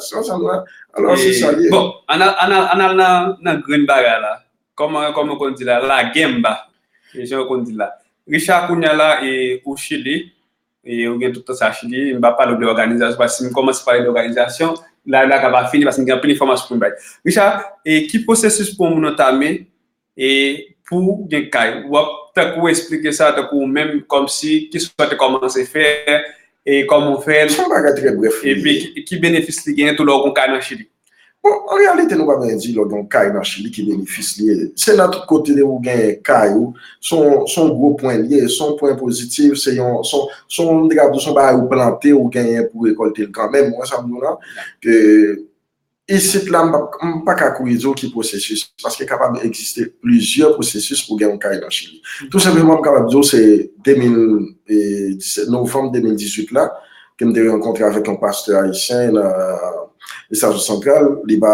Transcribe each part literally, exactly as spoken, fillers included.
Sa, sa, nou, alò, se sa l ye. Bon, ann al, ann al, ann al nan, nan grenn bagay la. Kòman, kòman yo konn di la, la genba. E jan yo konn di la. Richard, kounye a la, e, ou Chili, e ou gen tout tan sa Chili, m pa pale w de òganizasyon, paske si m kòmanse pale de òganizasyon, la, la ka pa fini, paske m gen anpil enfòmasyon pou m bay. Richard, e ki pwosesis pou yon moun antame, e pou gen kay? W ap tankou eksplike sa, tankou ou menm, kòmsi, ki sa w te kòmanse fè, e kòman w fè l, se yon bagay trè brèf li epi ye. Ki, ki benefis li genyen tou lè w gen yon kay nan Chili? Bon, an reyalite, nou pa bezwen di lè w gen yon kay nan Chili ki benefis li ye. Se nan tout kote ou gen kay ou, se yon, se yon gwo pwen li ye, se yon pwen pozitif, se yon, se yon, se yon, m te ka di w, se yon bagay ou plante, ou genyen pou rekòlte l kanmenm. Ou wè sa m di w lan? Ke isit la, m pa, m pa ka kouri di w ki pwosesis, paske kapab egziste plizyè pwosesis pou gen yon kay nan Chili. Tou senpleman, m kapab di w se de mil disèt, novanm de mil dizuit la, ke m te rankontre avèk yon pastè ayisyen nan Estazini Santral, li pa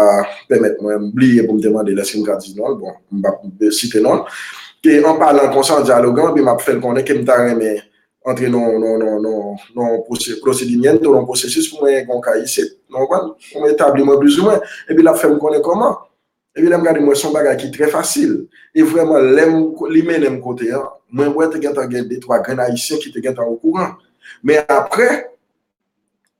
pèmèt mwen, m bliye pou m te mande l èske m ka di non l, bon, m p ap site non l. Ke an palan konsa, an dyalogan, epi m ap fè l konnen ke m ta renmen antre nan, nan, nan, nan, nan pwose-, pwosedi mwen, nan pwosesis pou mwen gen yon kay isit, nou konprann? Pou mwen etabli mwen plizoumwen. Epi l ap fè m konnen kòman. Epi lè m gade, m wè se yon bagay ki trè fasil. E vrèman, lè m, li mennen m kote a, mwen wè te gentan gen de twa grenn Ayisyen ki te gentan okouran. Men apre,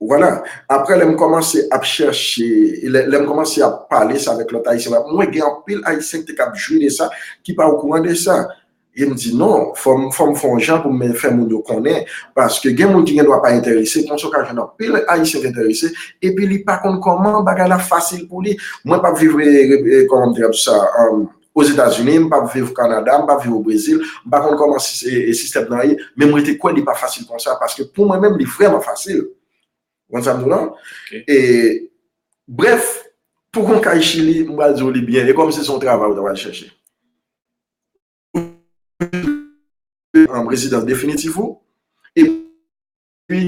vwala, apre lè m kòmanse ap chèche, lè, lè m kòmanse ap pale sa avèk lòt Ayisyen, mwen gen anpil Ayisyen ki te k ap jwi de sa, ki pa okouran de sa. E m di non, fò m, fò m fè yon jan pou m fè moun yo konnen, paske gen moun ki gen dwa pa enterese, konsa w ka jwenn anpil Ayisyen ki enterese, epi li pa konn kòman bagay la fasil pou li. Mwen p ap viv, e, e, e, kòman m te ap di sa, um, Ozetazini, m p ap viv Kanada, m p ap viv o Brezil, m pa konn kòman si-, e, e, sistèm nan ye, men mwen te kwè li pa fasil konsa, paske pou mwen menm, li vrèman fasil. Ou konn sa m di w lan? Ok. E, brèf, pou w gen yon kay Chili, m pral di w li byen, e kòmsi se yon travay ou ta pral chèche. An rezidans definitif ou, epi,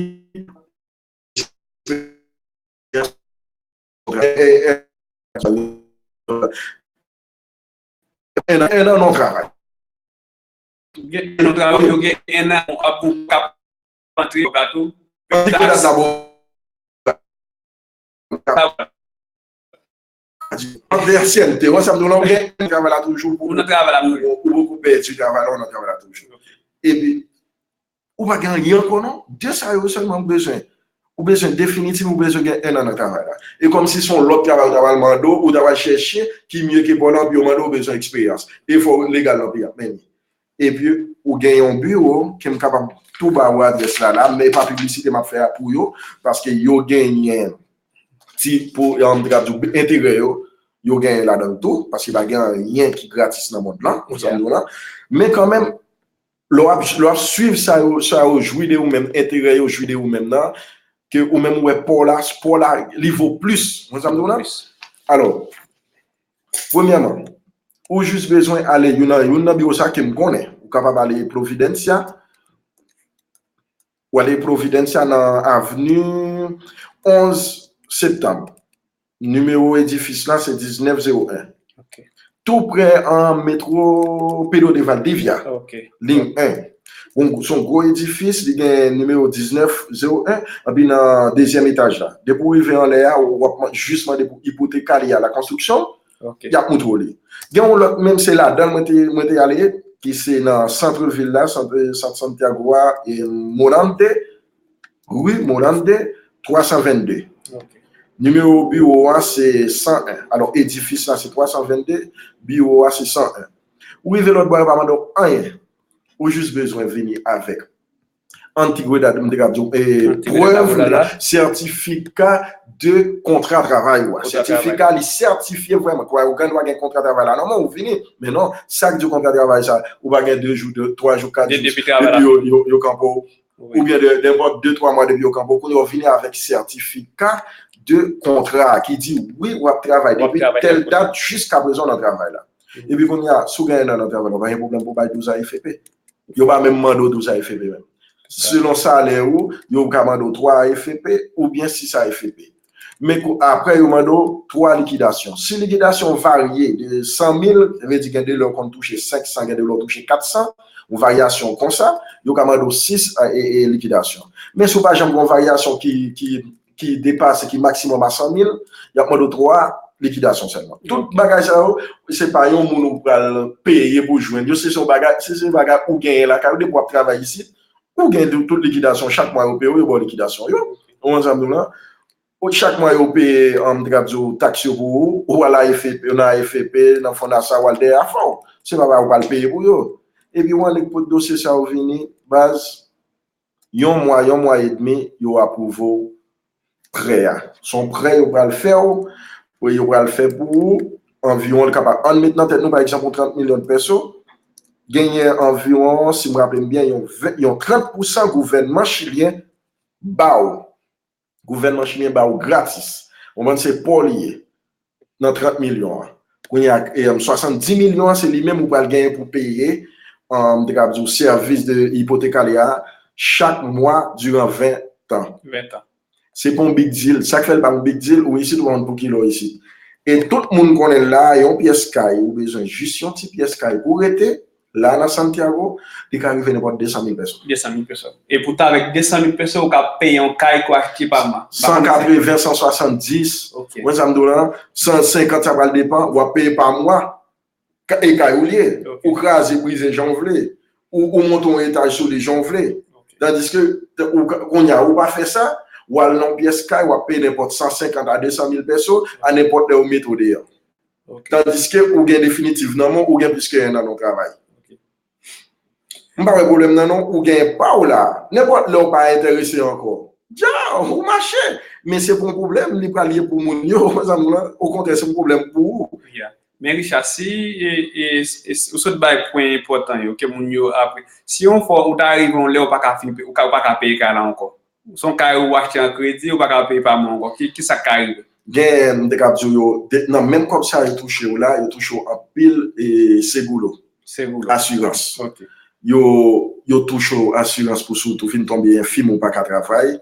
e, e, en an, en an non travay. Gen en an travay, yo gen en an ap pou kap antre yo ka tou. Antre yo ka tou. Antre ansyènte, wè sa m di w lan, ou gen travay la toujou, ou nan travay la toujou, ou poko pèdi travay la, ou nan travay la toujou. Epi, ou pa gen anyen ankò non, de sa yo sèlman ou bezwen. Ou bezwen definitif, ou bezwen gen en an nan travay la. E kòmsi se yon lòt travay ou ta pral mande w, ou ta pral chèche, ki mye ke pa w lan, epi yo mande w, ou bezwen eksperyans. E fò w legal nan peyi a. Men, epi ou gen yon biwo ke m kapab tou ba ou adrès la la, men e pa piblisite m ap fè a pou yo, paske yo genyen ti, pou, m te ka di w, enterè yo, yo genyen ladan l tou, paske pa gen anyen ki gratis nan mond lan, ou sa m di w lan. Men kanmenm, lè w ap, lè w ap swiv sa yo, sa yo jwi de ou menm, enterè yo jwi de ou menm nan, ke ou menm ou wè pa w la, pa w la, li vo plis. Ou konn sa m di w lan? Alò, premyèman, ou jis bezwen ale youn nan, youn nan biwo sa ke m konnen. Ou kapab ale Providencia, ou ale Providencia nan avni onz septanm. Nimewo edifis la se diznèf zewo en. Ok. Tou prè an metro Pedro de Valdivia. Ok. Liy en. Bon, se yon gwo edifis, li gen nimewo diznèf zewo en, epi nan dezyèm etaj la. Depi w rive anlè a, w ap man-, jis mande pou ipoteka li a la konstriksyon, ok, y ap montre w li. Gen yon lòt, menm se ladan l mwen te, mwen te ale, ki se nan sant vil la, sant, sant Santiago a, e Morante, Rue Morande, twa san vennde. Ok. Nimewo biwo a se san en. Alò, edifis la se twa san vennde, biwo a se san en. Ou rive lòt bò, yo pa mande w anyen. Ou jis bezwen vini avèk antigüedad, m te ka di w, e, prèv, sètifika de kontra travay ou a. Kontra travay. Sètifika, li sètifye vrèman. Kwa, ou gen dwa gen kontra travay la nan men w, ou vini. Men non, sa k di kontra travay sa, ou pa gen de jou, de, twa jou, kat jou, epi yo, yo, yo kanpe w. Wi. Oubyen de, nenpòt de, twa mwa depi yo kanpe w, kounye a w vini avèk sètifika de kontra ki di, wi, w ap travay depi tèl dat jiska prezan w nan travay la. Mhm. Epi kounye a, si w gen en an nan travay la, w pa gen pwoblèm pou w bay douz A F P. Yo pa menm mande w douz A F P menm. Selon salè ou, yo ka mande w twa A F P oubyen sis A F P. Men kou-, apre, yo mande w twa likidasyon. Si likidasyon varye de san mil, sa vle di gen de lè w konn touche senk san, gen de lè w touche kat san, yon varyasyon konsa, yo ka mande w sis, e, e, likidasyon. Men si w pa janm gen yon varyasyon ki, ki, ki depase, ki maksimòm a san mil, y ap mande w twa likidasyon sèlman. Tout bagay sa yo, se pa yon moun ou pral peye pou jwenn yo, se se yon bagay, se se yon bagay ou genyen lakay ou, depi w ap travay isit, ou gen tout, tout likidasyon, chak mwa yo peye w, yo ba w likidasyon yo. Ou konprann sa m di w lan? Ou, chak mwa yo peye, um, m t ap di w, taks yo pou ou, ou al A F P, nan A F P, nan Fondasa, ou al dèyè afè w. Se pa bagay ou pral peye pou yo. Epi ou annik pot dosye sa yo vini, baz, yon mwa, yon mwa edmi, yo apwouve w prè a. Se yon prè yo pral fè w, yo pral fè pou ou, anviwon, li kapab, ann met nan tèt nou, pa egzanp, yon trant milyon de peso, genyen anviwon, si m raple m byen, yon ven, yon trant pousan gouvènman chilyen ba w. Gouvènman chilyen ba w gratis. Ou konprann, se pa w li ye nan trant milyon an. Kounye a, e, swasanndis milyon an, se li menm ou pral genyen pou peye, um, m te ka di w, sèvis de ipotekarya a chak mwa diran ven tan. Ven tan. Se pa yon big deal. Sa k fè l pa yon big deal, ou isit, ou pa konn pou ki lè w isit. E tout moun konnen l la, yon pyès kay, ou bezwen jis yon ti pyès kay pou w rete, la nan Santiago, li ka rive nenpòt de san mil peso. De san mil peso. E poutan, avèk de san mil peso, ou ka peye yon kay ke w achte pa mwa. San katreven, san swasanndis. Ok. Ou konprann sa m di w lan? San senkant, sa pral depann, w ap peye pa mwa. Ka-, e kay ou li ye. Ok. Ou kraze, brize jan w vle. Ou, ou monte yon etaj sou li jan w vle. Ok. Tandiske, te-, ou ka, kounye a, ou pa fè sa, w al nan yon pyès kay, w ap peye nenpòt san senkant a de san mil peso, a nenpòt lè yo mete w deyò. Ok. Tandiske ou gen definitif nan men w, ou gen plis ke enn an nan yon travay. Ok. M pa wè pwoblèm nan non, ou gen pa w la. Nenpòt lè w pa enterese ankò. Dja, ou mache. Men se pa yon pwoblèm, li pral ye pou moun yo, zanmi w lan. Okontrè, se yon pwoblèm pou ou. Yeah. Men Richard, si e, e, e, ou sot bay pwen enpòtan yo, ke moun yo apre. Si yon fwa ou ta rive yon lè ou pa ka fin, ou ka, ou pa ka peye kay la ankò. Se yon kay ou achte an kredi, ou pa ka peye pa mwa ankò. Ki, ki sa k ka rive? Gen, m te ka di w yo, de, nan menm kòb sa yo touche w la, yo touche w anpil, e, seguro. Seguro. Asirans. Ok. Yo, yo touche w asirans pou si w tou fin tonbe enfim ou pa ka travay,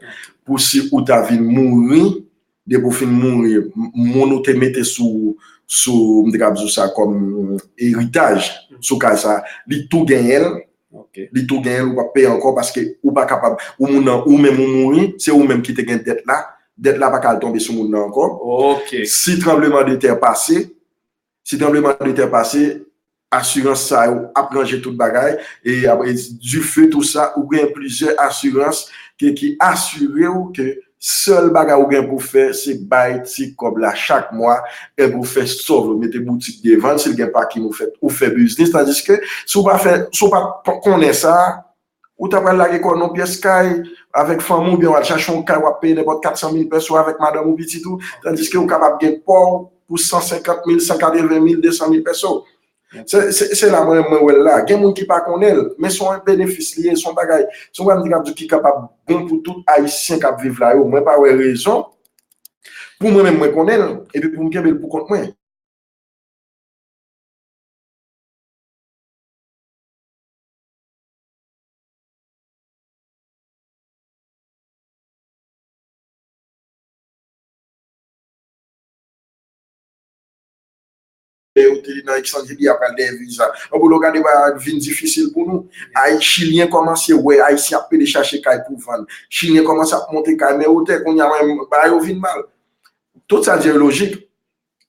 pou si ou ta vin mouri, depi w fin mouri, m, moun ou te mete sou, sou, m te ka di w sa kòm eritaj, sou kay sa, li tou genyen l, Ok. Li tou genyen l, ou p ap peye ankò paske ou pa kapab, ou moun nan, ou menm ou mouri, se ou menm ki te gen dèt la, dèt la pa ka al tonbe sou moun nan ankò. Ok. Si tranbleman de tè pase, si tranbleman de tè pase, asirans sa yo ap ranje tout bagay, e apre, dife, tou sa, ou gen plizyè asirans ke, ki asire w ke sèl bagay ou gen pou fè, se bay ti kòb la chak mwa, epi ou fè sa w vle, ou mete boutik devan l, si l gen pakin, ou fè, ou fè biznis, tandiske si w pa fè, si w pa p-, konnen sa, ou ta pral lage kò w nan pyès kay avèk fanmi w, oubyen w al chache yon kay, w ap peye nenpòt kat san mil peso avèk madanm ou, pitit ou, tandiske ou kapab gen pa w pou san senkant mil, san katreven mil, de san mil peso. Se, se, se la mwen, mwen wè l la. Gen moun ki pa konnen l, men se yon benefis li ye, se yon bagay, se yon bagay m te ka di w ki kapab bon pou tout Ayisyen k ap viv la yo. Mwen pa wè rezon pou mwen menm mwen konnen l, epi pou m kenbe l pou kont mwen. Yo te nan Extranjeri, y ap pral dèyè viza. Anbo lè w gade bagay vin difisil pou nou. Ay, Chilyen kòmanse wè Ayisyen ap pede chache kay pou vann. Chilyen kòmanse ap monte kay, men otè, kounye a menm, bagay yo vin mal. Tout sa di yo lojik.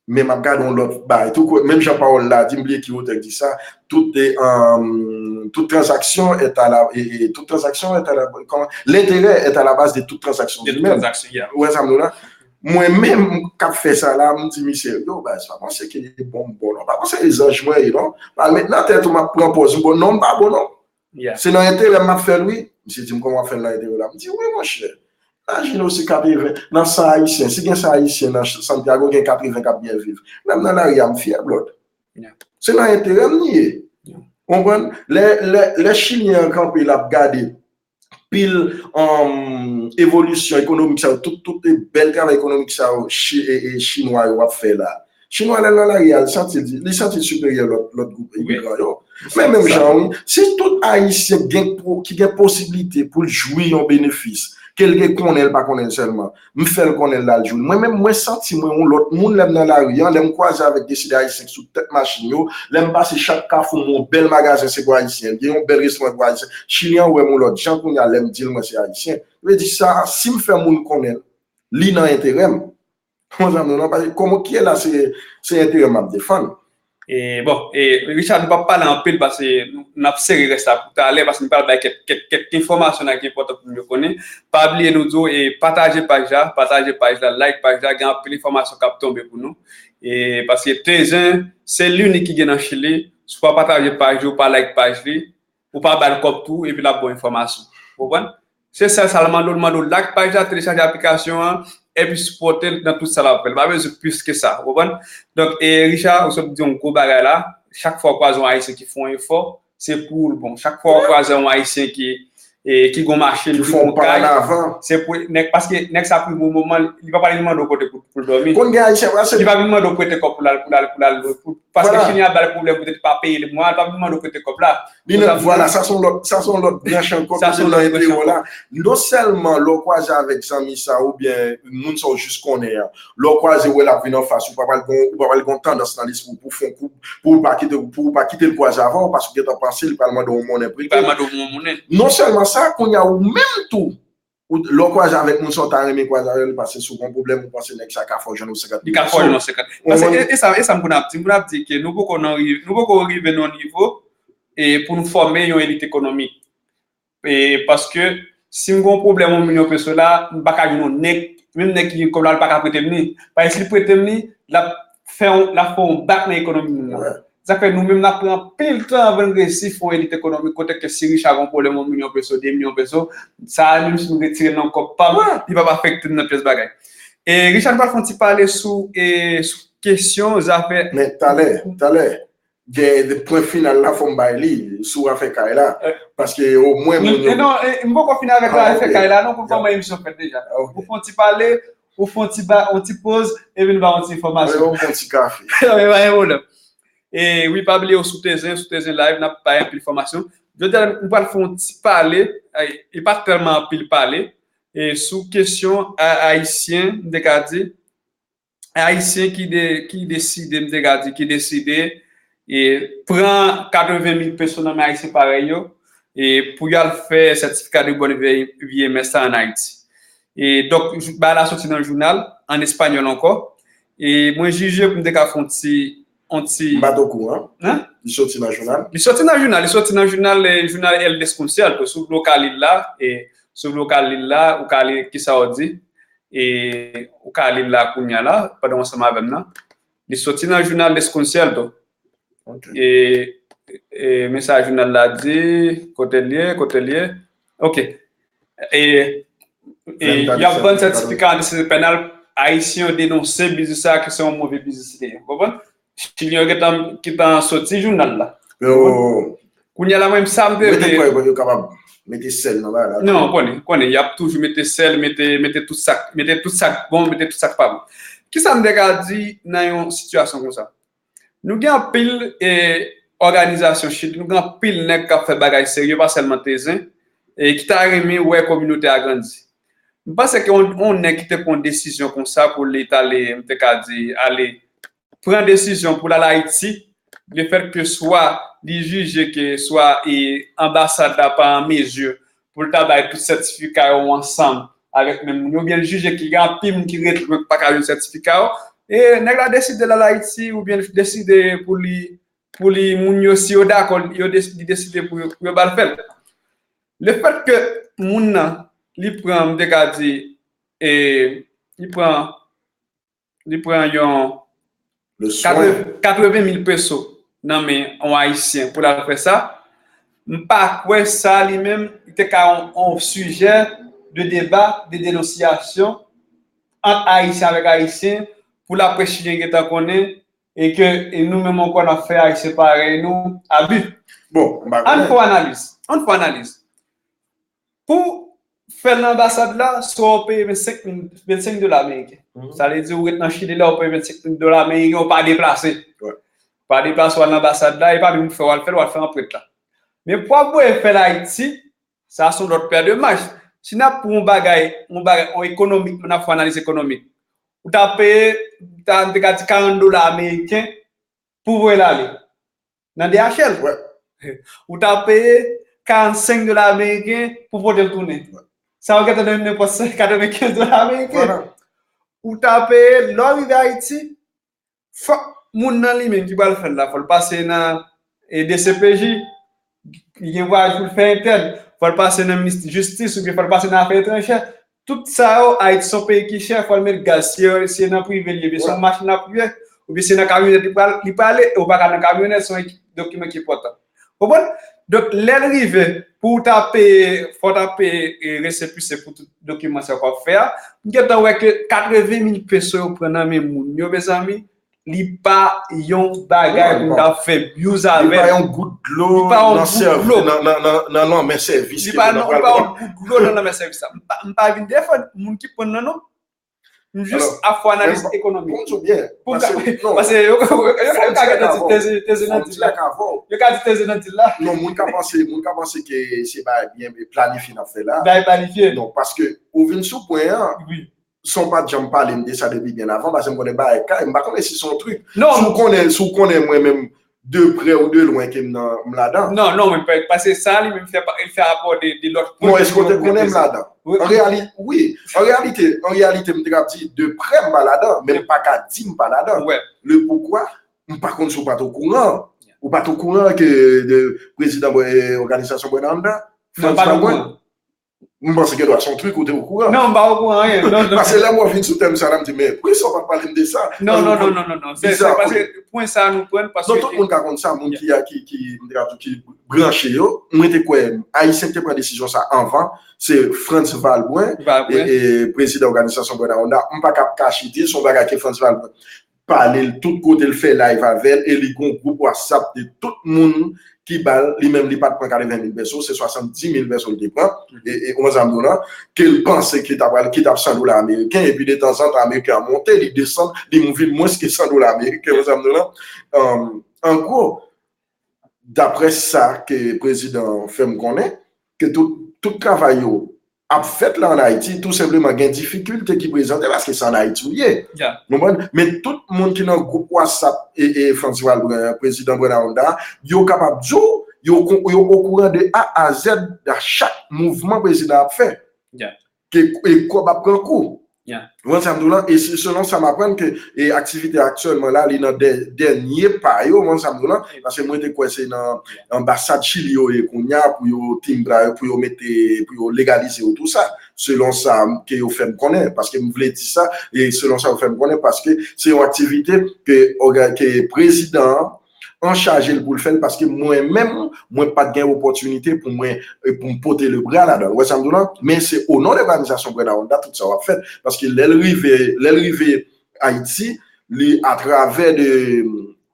Men m ap gade yon lòt bagay tou, menm jan pawòl la di, m bliye ki otè ki di sa, tout, e, um, toute transaction est à la, e, e, toute transaction est à la, kòman? L'intérêt est à la base de toute transaction humaine. De toute transaction, yeah. Ou wè sa m di w la? Mwen menm k ap fè sa la, m di misye, yo, baz, pa panse ke bon m bon non, pa panse e zanj mwen ye non. Pa met nan tèt ou m ap pran pòz m bon non, m pa bon non. Yeah. Se nan enterè m ap fè l, wi. Misye di m, kòman w ap fè l nan enterè w la? M di, wi, monchè. Imajine w si katreven, nan san Ayisyen, si gen san Ayisyen nan Ch-, Santiago, gen katreven k ap byen viv. Lè m nan lari a, m fyè, brother. Yeah. Se nan enterè m li ye. Yeah. Ou konprann? Lè, lè, lè Chilyen an kanpe, l ap gade pil, um, evolisyon ekonomik sa yo, tout, tout, e, bèl travay ekonomik sa yo, Chi-, e, e, Chinwa yo ap fè la. Chinwa, lè l nan lari a, li santi l, li santi l siperyè lòt, lòt gwoup imigran yo. Men menm jan, wi, si tout Ayisyen gen po-, ki gen posiblite pou l jwi yon benefis, ke l gen konnen l pa konnen l sèlman, m fè l konnen l al jwi l. Mwen menm, mwen santi mwen yon lòt moun lè m nan lari a, lè m kwaze avèk deside Ayisyen ki sou tèt machin yo, lè m pase chak kafou, m wè yon bèl magazen, se pou Ayisyen, gen yon bèl restoran pou Ayisyen. Chilyen an wè m yon lòt jan kounye a lè m di l mwen se Ayisyen. Vle di sa, si m fè moun konnen l, li nan enterè m. Konprann sa m di w la, paske kòman ki la se, se enterè m ap defann. E, bon, e, Richard, nou p ap pale anpil paske nou, n ap sere rès la pou talè, paske nou pral bay kèk, kèk, kèk enfòmasyon la ki enpòtan pou moun yo konnen. Pa bliye nou di w, e, pataje paj la, pataje paj la, like paj la, gen anpil enfòmasyon k ap tonbe pou nou. E, paske Tezen, se li inik ki gen nan Chili, si w pa pataje paj li, ou pa like paj li, ou pa ba l kòb tou, epi l ap ba w enfòmasyon. Ou konprann? Se sèl sa l mande w, l mande w like paj la, telechaje aplikasyon an, epi sipòte l nan tout sa l ap fè. L pa bezwen plis ke sa, ou konprann? Donk, e, Richard, ou sot di yon gwo bagay la, chak fwa w kwaze yon Ayisyen ki fè yon efò, se pou ou l bon. Chak fwa w kwaze yon Ayisyen ki, e, ki gon machin, ki gon kay, se pou nèg, paske nèg sa pou yon moman, li pa pral mande w kote pou, pou l dòmi. Konn gen Ayisyen, li pa vin mande w prete kòb pou l al, pou l al, pou l al, pou Paske Chili ap ba l pwoblèm poutèt pa peye l mwa, l p ap mande w prete kòb la. Li nan, vwala, sa se yon lòt, sa se yon lòt branch ankò kote l nan enterè w la. Non sèlman lè w kwaze avèk zanmi sa oubyen moun sa w jis konnen an, lè w kwaze w wè l ap vin anfas ou, ou pa pral gon, ou pa pral gon tandans nan lespri w pou w fè yon koub, pou w pa kite, pou w pa kite l kwaze avè w, paske w gentan panse li pral mande w yon monnen prete. Li pral mande w yon monnen. Non sèlman sa, kounye a ou menm tou, Ou, lè w kwaze avèk moun sa w ta renmen kwaze avè l, paske si w gen yon pwoblèm, ou panse nèg sa ka fè w jwenn yon senkant mil peso. Li ka fè w jwenn yon senkant. Paske e, e sa, e sa m konn ap di. M konn ap di ke nou poko nan rive, nou poko rive nan yon nivo e pou nou fòme yon elit ekonomik. E paske si m gen yon pwoblèm yon milyon peso la, m pa ka jwenn yon nèg, menm nèg ki gen kòb la, li pa ka prete m li. Paske si li prete m li, l ap fè yon, l ap fè yon bak nan ekonomi moun nan. Sa k fè nou menm n ap pran anpil tan anvan n resi fè yon elit ekonomik kote ke si Richard gen yon pwoblèm yon milyon peso, de milyon peso, sa a menm si m retire l nan kòb pa m, li p ap afekte m nan pyès bagay. E Richard, nou pral fè yon ti pale sou, e, sou kesyon zafè. Men talè, talè, gen pwen final la fò m bay li sou afè kay la. Paske omwen moun yo. Non, e, m poko fini avèk afè kay la non, pou kòman emisyon fèt deja. Ou fè yon ti pale, ou fè yon ti ba, yon ti poz, epi nou ba yon ti enfòmasyon. Ou fè yon ti kafe. Pa gen pwoblèm. E wi, pa bliye w sou Tezen, sou Tezen Live, n ap bay anpil enfòmasyon. Jodi a, nou pral fè yon ti pale, e pa tèlman anpil pale, e sou kesyon a, ayisyen, m te ka di, ayisyen ki, de, ki deside, m te ka di, ki deside e pran katreven mil peso nan men ayisyen parèy yo, e pou y al fè sètifika de bòn vye, vye mès la ann Ayiti. E donk, bagay la soti nan jounal, an espanyòl ankò. E mwen jije pou m te ka fè yon ti, yon ti. M pa t okouran. Li soti nan jounal? Li soti nan jounal, li soti nan jounal, e, jounal El Desconcierto, si w vle w ka li l la, e, si w vle w ka li l la, ou ka li kisa w di, e, ou ka li l la kounye a la, pandan w ansanm avè m nan. Li soti nan jounal Desconcierto. E, e, men sa jounal la di, kote l ye, kote l ye. Ok. E, e, y ap vann sètifika antisezi pènal, ayisyen yo denonse biznis sa ke se yon move biznis li ye. Ou konprann? Chilyen yo gentan, gentan soti jounal la. Kounye a la, mwen, sa m te vle. Mete kwè yo kapab mete sèl nan bagay la. Non, konnen, konnen, y ap toujou mete sèl, mete, mete tout sa, mete tout sa k bon, mete tout sa k pa bon. Kisa m te ka di nan yon sitiyasyon konsa? Nou gen anpil, e, òganizasyon Chili, nou gen anpil nèg k ap fè bagay serye, pa sèlman Tezen, e ki ta renmen wè kominote a grandi. M panse ke yon, yon nèg ki te pran yon desizyon konsa pou li t ale, m te ka di, ale pran desizyon pou l al Ayiti, lefètke swa li jije ke swa, e, anbasad la pa an mezi pou l ta bay tout sètifika yo ansanm avèk menm moun yo, oubyen l jije ke gen anpil moun ki ret lwen ki pa ka jwenn sètifika yo, e nèg la deside l al Ayiti, oubyen l deside pou li, pou li, moun yo, si yo dakò, yo des-, li deside pou yo, pou yo ba l fè l. Lefètke moun nan, li pran, m te ka di, e, li pran, li pran yon katreven mil peso nan men yon Ayisyen pou l al fè sa, m pa kwè sa li menm, li te ka yon, yon sijè de deba, de denonsiyasyon ant Ayisyen avèk Ayisyen, pou laprès chilyen gentan konnen, e ke, e nou menm ankò n ap fè Ayisyen parèy nou abi. Bon, m pa konnen. Ann fè analiz. Ann fè analiz. Pou fè l nan anbasad la, swa w peye vennsenk mil, vennsenk dola ameriken. Sa vle di ou ret nan Chili la, w peye vennsenk mil dola ameriken, w pa deplase. W pa deplase, w al nan anbasad la, e pa menm ou fè, w al fè l, w al fè anprent la. Men pou w ap voye fè l Ayiti, sa se yon lòt pè de manch. Si n ap pran yon bagay, yon bagay, yon ekonomik, n ap fè analiz ekonomik. Ou ta peye, ta, m te ka di karant dola ameriken pou voye l ale. Nan D H L. Ou ta peye karannsenk dola ameriken pou pote l tounen. Sa yo gentan nan nenpòt katrevenkenz dola ameriken. ou ta peye, lè w rive Ayiti, fòk moun nan li menm ki pral fè l la, fò l pase nan e, D C P J, li gen vwayaj pou l fè entèn, fò l pase nan minis jistis oubyen fò l pase nan afè etranjè. Tout sa yo, Ayiti se yon peyi ki chè, fò l met gaz. Si, si se nan prive l ye, oubyen se yon machin nan prive, oubyen se nan kamyonèt li pral, li prale, e ou pa ka nan kamyonèt, se yon dokiman ki enpòtan. Konprann? Donk, lè l rive, pou w ta peye, fò w ta peye e, resepise pou tout dokiman sa w ap fè a, m gentan wè ke katreven mil peso yo pran nan men moun yo, mezanmi, li pa yon bagay pou n ta fè abuse avè l. Li pa yon gout dlo nan sèvi, nan, nan, nan, nan lanmè sèvis ke nou pral pran. Li pa yon gout dlo nan lanmè sèvis la. M pa, m pa vin defann moun ki pran nan non. M jis ap fè analiz ekonomik. Pou m di w byen, paske, non, paske yo, yo, yo ka gentan di teze, teze nan dil la. Yo ka di teze nan dil la. Non, moun ka panse, moun ka panse ke se bagay byen planifye n ap fè la. Bagay planifye. Non, paske ou vin sou pwen an, san w pa t janm pale m de sa depi byen avan, paske m konnen bagay kay, m pa konnen si se yon trik. Non. Si w konnen, si w konnen mwen menm, de prè ou de lwen ke m nan, m ladan. Non, non, men pa, paske sa li menm fè, pa- li fè apò de, de lòt pwen. Bon, èske w te konnen m ladan? Wi. An reyali-, wi. An reyalite, an reyalite, m te kab di de prè m pa ladan, men m pa ka di m pa ladan. Wi. Le poukwa, m pa konn si w pa t okouran. Ou pa t okouran ke de prezidan, eh, òganizasyon Buena Onda, Frantz Valbrun? M panse gen dwa se yon trik ou te okouran. Non, m pa okouran anyen. Non, non. Paske lè mwen vin sou tèm sa la, m di, men poukisa w pa t pale m de sa? Non, non, non, non, non, non. Se, se paske pwen sa nou pran paske. Non, tout moun ka konn sa, moun ki, ki, ki, m te ka di, ki branche yo. Mwen te kwè, Ayisyen ki te pran desizyon sa anvan, se Frantz Valbrun, e, e, prezidan òganizasyon Buena Onda. M pa ka ap kache di, se yon bagay ke Frantz Valbrun pale l tout kote, l fè live avè l, e li gon gwoup WhatsApp de tout moun ki ba l, li menm li pa t pran katreven mil peso, se swasanndis mil peso l te pran, e, e, ou konn sa m di w lan, ke l panse ki t ap, ki t ap san dola ameriken, epi detanzantan ameriken an monte, li desann, li vin mwens ke san dola ameriken, ou konn sa m di w lan. An gwo, daprè sa ke prezidan an fè m konnen, ke tout, tout travay yo ap fèt la ann Ayiti, tou senpleman gen difikilte ki prezante paske se ann Ayiti ou ye. Ou konprann? Men tout moun ki nan gwoup WhatsApp e, e Frantz Valbrun, prezidan Buena Onda, yo kapab di w, yo, yo okouran de A a Z a chak mouvman prezidan ap fè. Ke, e kòb ap pran kou. Ou konprann sa m di w lan? E se- selon sa m aprann ke e aktivite aktyèlman la, li nan dè- dènye pa yo, ou konprann sa m di w lan? Paske mwen te kwè se nan anbasad Chili yo ye kounye a pou yo timbra yo, pou yo mete, pou yo legalize yo tou sa. Selon sa m- ke yo fè m konnen, paske m vle di sa, e selon sa yo fè m konnen, paske se yon aktivite ke òga- ke prezidan an an chaje l pou l fè l, paske mwen menm, mwen pa t gen opòtinite pou mwen, e, pou m pote le bra ladan l. Ou wè sa m di w lan? Men se o non de òganizasyon Buena Onda tout sa w ap fèt. Paske lè l rive, lè l rive Ayiti, li atravè de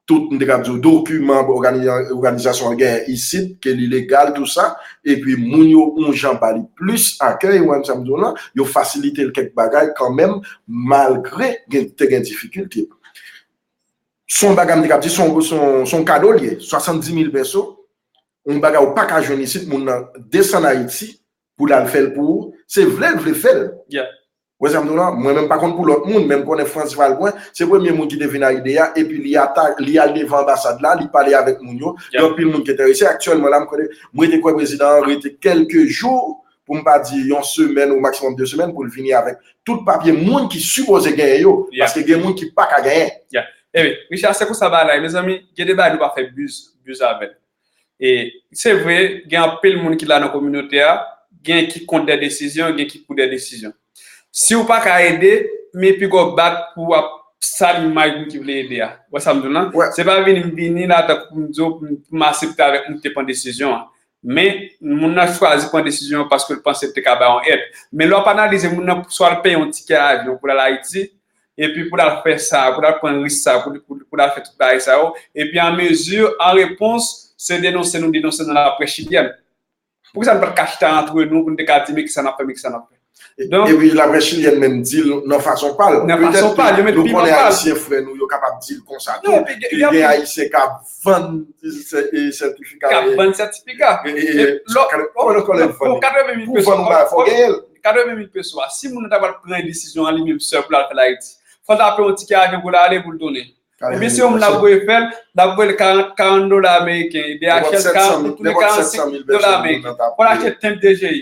tout, m te kab di w, dokiman ògani- òganizasyon an genyen isit, ke li legal, tou sa, epi moun yo yon jan ba li plis akèy, ou wè sa m di w lan, yo fasilite l kèk bagay kanmenm, malgre gen, te gen difikilte. Se yon bagay m te kab di, se yon, se yon, se yon kado l ye, swasanndis mil peso, yon bagay ou pa ka jwenn isit, moun nan desann Ayiti pou l al fè l pou ou, se vle l vle fè l. Ou wè sa m di w lan? Mwen menm pa konn pou lòt moun, men m konnen Frantz Valbrun, se premye moun ki te vin ak ide a, epi li ata- li al devan anbasad la, li pale avèk moun yo, gen anpil moun ki enterese. Aktyèlman la, m konnen, mwen te kwè prezidan an rete kèlke jou, pou m pa di yon semèn ou maksimòm de semèn, pou l vini avèk tout papye moun ki sipoze genyen yo, paske gen moun ki pa ka genyen. Ebyen, Richard, se konsa bagay la ye, mezanmi, gen de bagay nou pa fè buz, buz avè l. E se vre, gen anpil moun ki la nan kominote a, gen ki kont de desizyon, gen ki pou de desizyon. Si w pa ka ede, men piga w bat pou w ap sal imaj moun ki vle ede a. Ou wè sa m di w lan? Se pa vini m vini la tankou pou m di w pou m, pou m aksepte avèk moun ki te pran desizyon an. Men, moun nan chwazi pran desizyon an paske l panse l te ka bay yon èd. Men lè w ap analize moun nan, swa l peye yon tikè avyon pou l al Ayiti, epi pou l al fè sa, pou l al pran risk sa, pou, pou, pou l al fè tout bagay sa yo, epi an mezi, an repons, se denonse nou denonse nan laprès chilyèn. Poukisa nou pa t ka chita antre nou pou n te ka di, men kisa n ap fè, men kisa n ap fè? Donk, epi laprès chilyèn menm di l nan fason pa l. Nan fason pa l, yo met piman pa l. Petèt nou konnen Ayisyen frè nou, yo kapab di l konsa tou. Ke gen Ayisyen k ap vann sètifika. K ap vann sètifika. Katreven mil peso. Katreven mil peso a, si moun nan ta pral pran desizyon an li menm sèl pou l al fè l Ayiti, fò l ta peye yon tikè avyon pou l ale, pou l tounen. Ebyen, se yon moun l ap voye fè l, l ap voye l karant, karant dola ameriken, D H L, karant, pou tounen karannsenk dola ameriken. Fò l achte tenb D G I,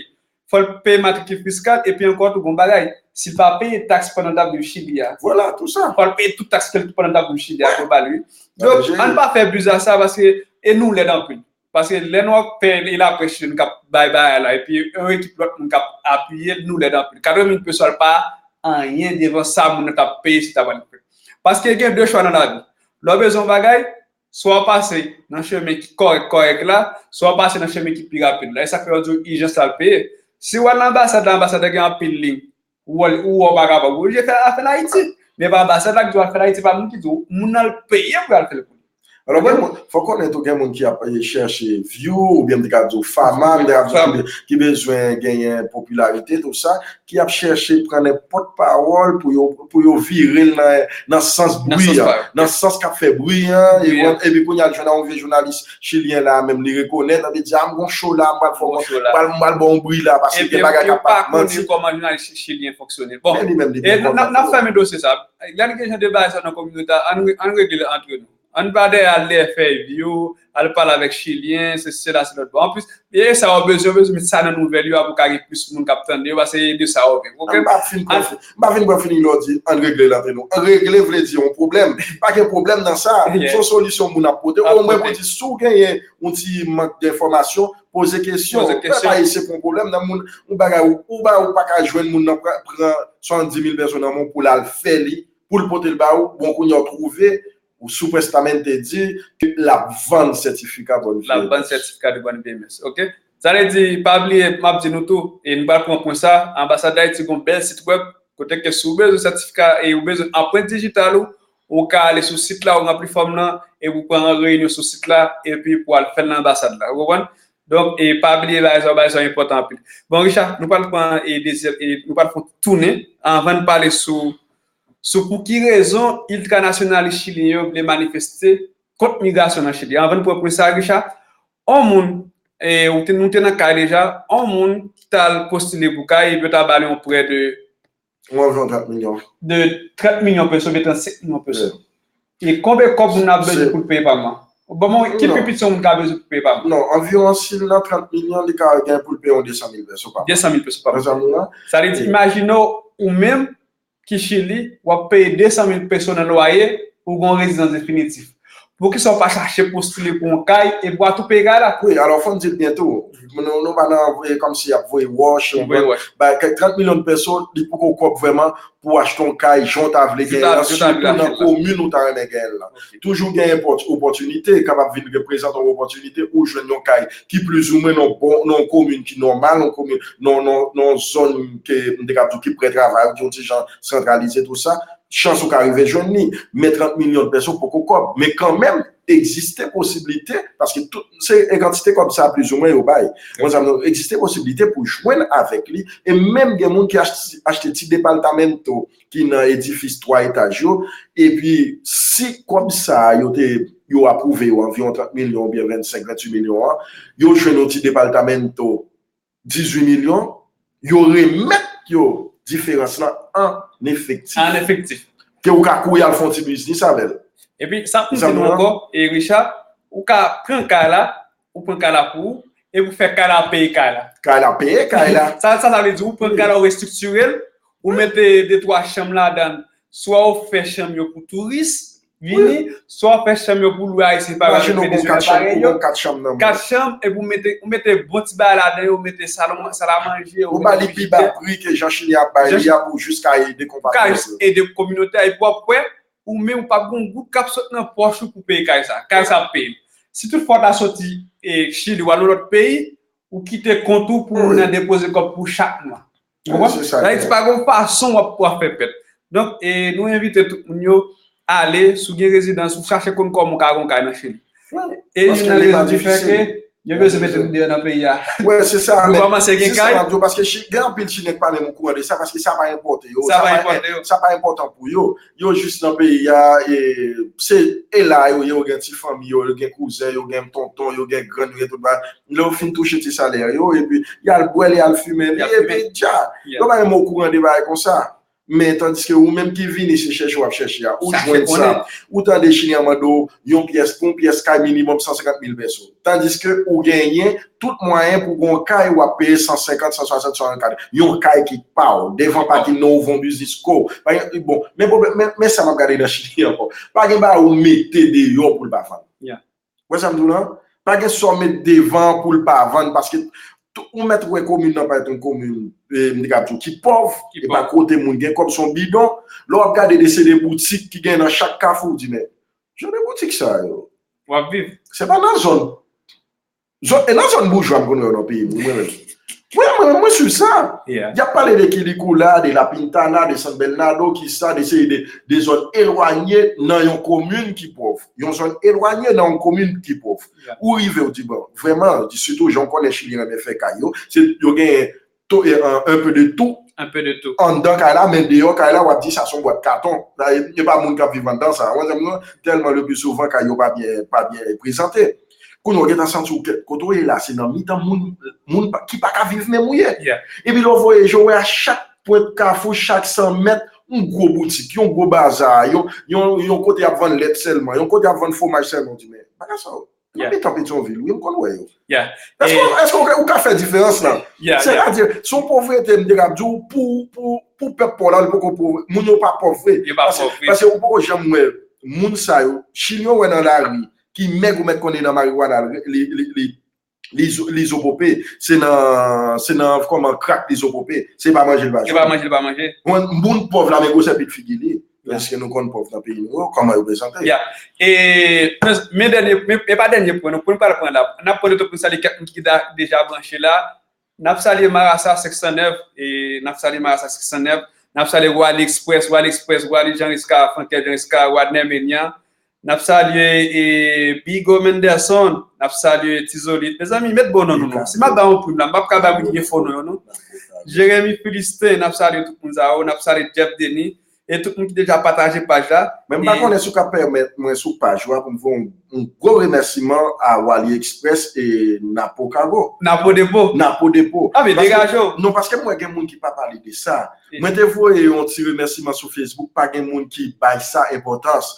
fò l peye matrikil fiskal, epi ankò tou gon bagay. si l pa peye taks pandan l t ap viv Chili a, vwala, tou sa. Fò l peye tout taks ke l pandan l t ap viv Chili a pou l ba l, wi. Donk, ann pa fè bizar sa, paske e nou lèd anpil. Paske lè nou ap fè e laprès chilyen k ap bay bagay la, epi yon ekip lòt moun k ap apiye l, nou lèd anpil. Katreven mil peso a pa anyen devan sa moun nan t ap peye si l ta pral fè. Paske gen de chwa nan lavi. Lè w bezwen yon bagay, swa w pase nan chemen ki kòrèk, kòrèk la, swa w pase nan chemen ki pi rapid la. E sa k fè yo di w ijans la l peye. Si w al nan anbasad la, anbasad la gen anpil liy. Ou wè, ou wè w pa kapab. Ou oblije fè afè l Ayiti. Men pa anbasad la ki di w al fè l Ayiti, pa moun ki di w. Moun nan l peye pou y al fè l pou li. Alò, gen moun, fò konnen tou gen moun ki ap eh, chèche view, oubyen m te ka di w fama, m te ka di w ki be- ki bezwen genyen popilarite, tou sa, ki ap chèche pran nenpòt pawòl pou yo, pou yo vire l nan, nan sans bri a, nan sans k ap fè bri a, epi kounye a l jwenn a yon vye jounalis chilyen la menm, li rekonèt, li di, a, m gon cho la, m pral fè, m pral, m pral ba w yon bri la, paske gen bagay k ap pa manti. Epi yo pa konnen kòman jounalis chilyen fonksyone. Bon, n ap fèmen dosye sa. Lè n gen jan de bagay sa nan kominote a, ann regle l antre nou. Ann pa dèyè al dèyè fè view, al pale avèk chilyen, se sela, se lòt. Bon, anplis, e sa w bezwen, w bezwen met sa nan nouvèl yo, pou ka gen plis moun k ap tande yo, paske e de sa w vle. Ou konprann? M pa fin pran fini lè w di ann regle l antre nou. Ann regle vle di yon pwoblèm. Pa gen pwoblèm nan sa. Se yon solisyon moun ap pote. Omwen pou di si w genyen yon ti mank de enfòmasyon, poze kesyon. Poze kesyon. Pèp Ayisyen pa yon pwoblèm nan moun, yon bagay ou, ou pa ka jwenn moun nan pran, pran swasanndis mil peso nan men w pou l al fè li, pou l pote l ba ou, bon, kounye a w twouve, ou supuestamente di ke l ap vann sètifika bòn vye. L ap vann sètifika de bòn vye mès, oke? Sa vle di, pa bliye, m ap di nou tou, e nou pral pran pwen sa, anbasad Dayiti gon bèl sit wèb, kote ke si w bezwen sètifika e ou bezwen anprent dijital ou, ou ka ale sou sit la, ou ranpli fòm nan, e ou pran reyinyon sou sit la, epi pou al fè l nan anbasad la. Ou konprann? Donk, e pa bliye bagay sa yo, bagay sa yo enpòtan anpil. Bon, Richard, nou pral pran e dezyèm, e nou pral fè yon tounen anvan n pale sou sou pou ki rezon iltranasyonalis chilyen yo vle manifeste kont migrasyon nan Chili. Anvan n pran pwen sa, Richard, on moun, e, ou te, nou te nan kay deja, on moun ki t al postile pou kay, epi yo ta ba li yon prè de yon anviwon trant milyon. De trant milyon peso, oubyen trannsenk milyon peso. E konbyen kòb moun nan ap bezwen pou l peye pa mwa? Ban mwen, ki pi piti yon moun ka bezwen pou peye pa mwa? Non, anviwon si l nan trant milyon, li ka gen pou l peye yon desan mil peso pa mwa. Desan mil peso pa mwa. Sa vle di, imajine w, ou menm, ki Chili, w ap peye desan mil peso nan lwaye, ou gen yon rezidans definitif. Poukisa w pa chache postile pou yon kay epi w a tou peye kay la? Wi, alò fò n di l byen tou. Nou, nou pa nan voye kòmsi y ap voye wòch, voye wòch. Ba, kèk trant milyon peso, li poko kòb vrèman pou w achte yon kay, jan w ta vle genyen l, sitou nan komin ou ta renmen genyen l lan. Toujou gen opòtinite, kapab vin reprezante yon opòtinite ou jwenn yon kay ki plizoumwen nan bon, nan yon komin ki nòmal, nan yon komin, nan, nan, nan yon zòn ke m te kab di w ki pre travay, ki yon ti jan santralize tou sa, chans ou ka rive jwenn li. Men trant milyon peso poko kòb. Men kanmenm, egziste posiblite, paske tout, se e kantite kòb sa plizoumwen yo bay. Bon, sa, egziste posiblite pou jwenn avèk li. E menm gen moun ki achte, achte ti depaltamento ki nan edifis twa etaj yo. Epi, si kòb sa a, yo te, yo apwouve yo anviwon trant milyon oubyen vennsenk, venntuit milyon an, yo jwenn yon ti depaltamento dizuit milyon, yo remèt yo diferans lan an efektif. An efektif. Ke ou ka kouri al fè yon ti biznis avè l. Epi, sa pou m di nou ankò, e Richard, ou ka pran kay la, ou pran kay la pou ou, epi ou fè kay la peye kay la. Kay la peye kay la. Sa, sa, sa vle di, ou pran kay la, ou restriktire l, ou mete de twa chanm ladan l, swa ou fè chanm yo pou touris, vini, swa w fè chanm yo pou lwe ayisyen parèy yo, venezwelyen parèy yo. Kat chanm, epi w mete, w mete bon ti bagay ladan yo, w mete sal, sal a manje, ou ba li pi ba pri ke jan chilyen ap bay li a pou jis ka ede konpatriyòt yo. Ka jis ede kominote a, epi w ap wè, ou menm ou p ap gen yon goud k ap sot nan pòch ou pou peye kay sa. Kay sa ap peye. Si tout fwa w ta soti, e, Chili, w al yon lòt peyi, ou kite kont ou pou moun nan depoze kòb pou chak mwa. Ou konprann? Ayiti pa gen fason w ap, w ap fè pèt. Donk, e, nou envite tout moun yo ale, si w gen rezidans, ou chache konn kòman w ka gen yon kay nan Chili. E youn nan rezon ki fè ke yo bezwen mete nou deyò nan peyi a. Wi, se sa, nou kòmanse gen kay. Paske gen anpil Chilyen ki pa menm okouran de sa, paske sa pa enpòte yo. Sa pa enpòte yo. Sa pa enpòtan pou yo. Yo jis nan peyi a, e, se, e la yo ye, yo gen ti fanmi yo, yo gen kouzen, yo gen tonton, yo gen grann, yo gen tout bagay. Lè yo fin touche ti salè yo, epi y al bwè l, y al fimen li, epi dja. Yo pa menm okouran de bagay konsa. Men tandiske ou menm ki vini se chèche w ap chèche a, ou jwenn sa. Ou tande Chilyen an mande w yon pyès, pou yon pyès kay minimòm san senkant mil peso. Tandiske ou genyen tout mwayen pou gon kay w ap peye san senkant, san swasant, san katreventi. Yon kay ki pa w, devan pakin nan ou van biznis ko. Bon, men pwoblèm, men, men sa m ap gade nan Chili ankò. Pa gen bagay ou mete deyò pou l pa vann. Ou wè sa m di w lan? Pa gen sa w met devan pou l pa vann, paske ou mèt wè komin nan parèt yon komin, m te ka di w, ki pòv, e pa kote moun gen kòb, se yon bidon. Lè w ap gade de se de boutik ki gen nan chak kafou, w di, men, jan de boutik sa yo? W ap viv. Se pa nan zòn. Zòn, e nan zòn boujwa m konn wè yo nan peyi m, mwen menm. Mwen, mwen, mwen swiv sa. Y ap pale de Quilicura, de La Pintana, de San Bernardo, kisa, de seri de, de zòn elwanye nan yon komin ki pòv. Yon zòn elwanye nan yon komin ki pòv. Ou rive, ou di, bon, vrèman, sitou jan w konnen Chili renmen fè kay yo, se, yo gen to, e, an, un peu de tout. Un peu de tout. Anndan kay la, men deyò kay la, w ap di sa se yon bwat katon. Sa, e, e pa moun k ap viv anndan sa. Mwen, tèlman le pli souvan, kay yo pa byen, pa byen prezante. Kounye a, w gentan santi w ke kote w ye la, se nan mitan moun, moun pa, ki pa ka viv menm ou ye. Epi lè w voyaje, w wè a chak pwent kafou, chak san mèt, yon gwo boutik, yon gwo baza, yon, yon, yon kote y ap vann lèt sèlman, yon kote y ap vann fwomaj sèlman. W di, men, bagay sa yo, nan mitan Petyonvil, wi, m konn wè yo. Èske, èske w ka, ou ka fè diferans lan? Sètadi, se yon povrete, m te ka di w, pou, pou, pou pèp pa w la, li poko pov, moun yo pa pòv vre. Paske, paske ou poko janm wè moun sa yo, Chilyen w wè nan lari, ki mèg ou mèt konnen nan mariwana, li, li, li, li, li zo pope. Se nan, se nan, kòman, krak li zo pope. Se pa manje l pa jwenn. Se pa manje l pa manje. Moun, moun pòv la, men gwosè pit figi li. Èske nou konn pòv nan peyi nou yo? Kòman yo prezante? E, men, men dènye, men, men pa dènye pwen, non, pwen nou pral pran la. N ap pran de tout pou n salye kèk moun ki da-, deja branche la. N ap salye Marasa senk san nèf, e n ap salye Marasa senk san nèf. N ap salye Wally Express, Wally Express, Wally Jean Risca, Frankel Jean Risca, Wadner Menian. N ap salye, e, Bigo Menderson, n ap salye Tizolit. Mezanmi, met bon non nou non. Si m ap ba yon prim la, m p ap ka ba moun ki gen fo non yo non. Jeremy Philistin, n ap salye tout moun sa yo, n ap salye Jeff Denis, e tout moun ki deja pataje paj la. Men m pa konnen si w ka pèmèt mwen sou paj ou a pou m fè yon, yon gwo remèsiman a Wally Express e Napo Cargo. Napo Depo. Napo Depo. Ah, men degaje w. Non, paske m wè gen moun ki pa pale de sa. Mwen te voye yon ti remèsiman sou Facebook, pa gen moun ki bay sa enpòtans.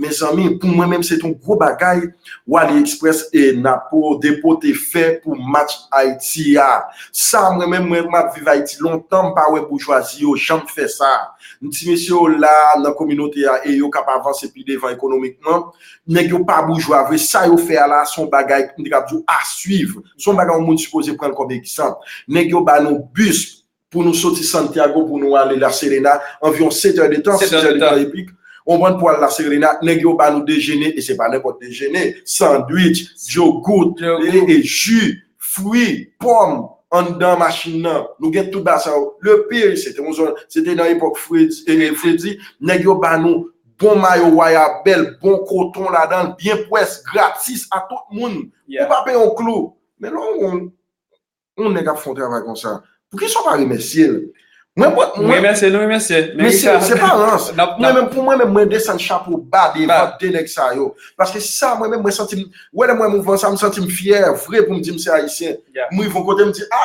Mezanmi, pou mwen menm, se te yon gwo bagay Wally Express e Napo Depo te fè pou match Ayiti a. Sa, mwen menm, mwen, m ap viv Ayiti lontan, m pa wè boujwazi yo janm fè sa. Ti mesye yo la nan kominote a e yo k ap avanse pi devan ekonomikman. Nèg yo pa boujwa vre, sa yo fè a la, se yon bagay, m te ka di w, a swiv. Se yon bagay yon moun sipoze pran l kòm egzanp. Nèg yo ba nou bis, pou nou soti Santiago, pou nou ale La Serena, anviwon sèt è de tan, sis è de tan epik. Ou konprann, pou al La Serena, nèg yo ba nou dejene, e se pa nenpòt dejene, sandwich, yogout, e, e ji, fwi, pòm, anndan machin nan. Nou gen tout bagay sa yo. Le pire, se te yon zòn, se te nan epòk Fredi, e, e, Fredi, nèg yo ba nou bon mayo Royal Bell, bon koton ladan l, byen pwès, gratis a tout moun. Ou pa peye yon klou. Men lè w yon nèg ap fè yon travay konsa, poukisa w pa remèsye l? Mwen, mwen, mwen remèsye, nou remèsye. Men se, se pa rans. Mwen menm, pou mwen menm, mwen desann chapo ba devan de nèg sa yo. Paske sa, mwen menm, mwen santi m, wè, lè mwen mouvman sa, m santi m fyè vre pou m di m se ayisyen. M rive yon kote, m di, a,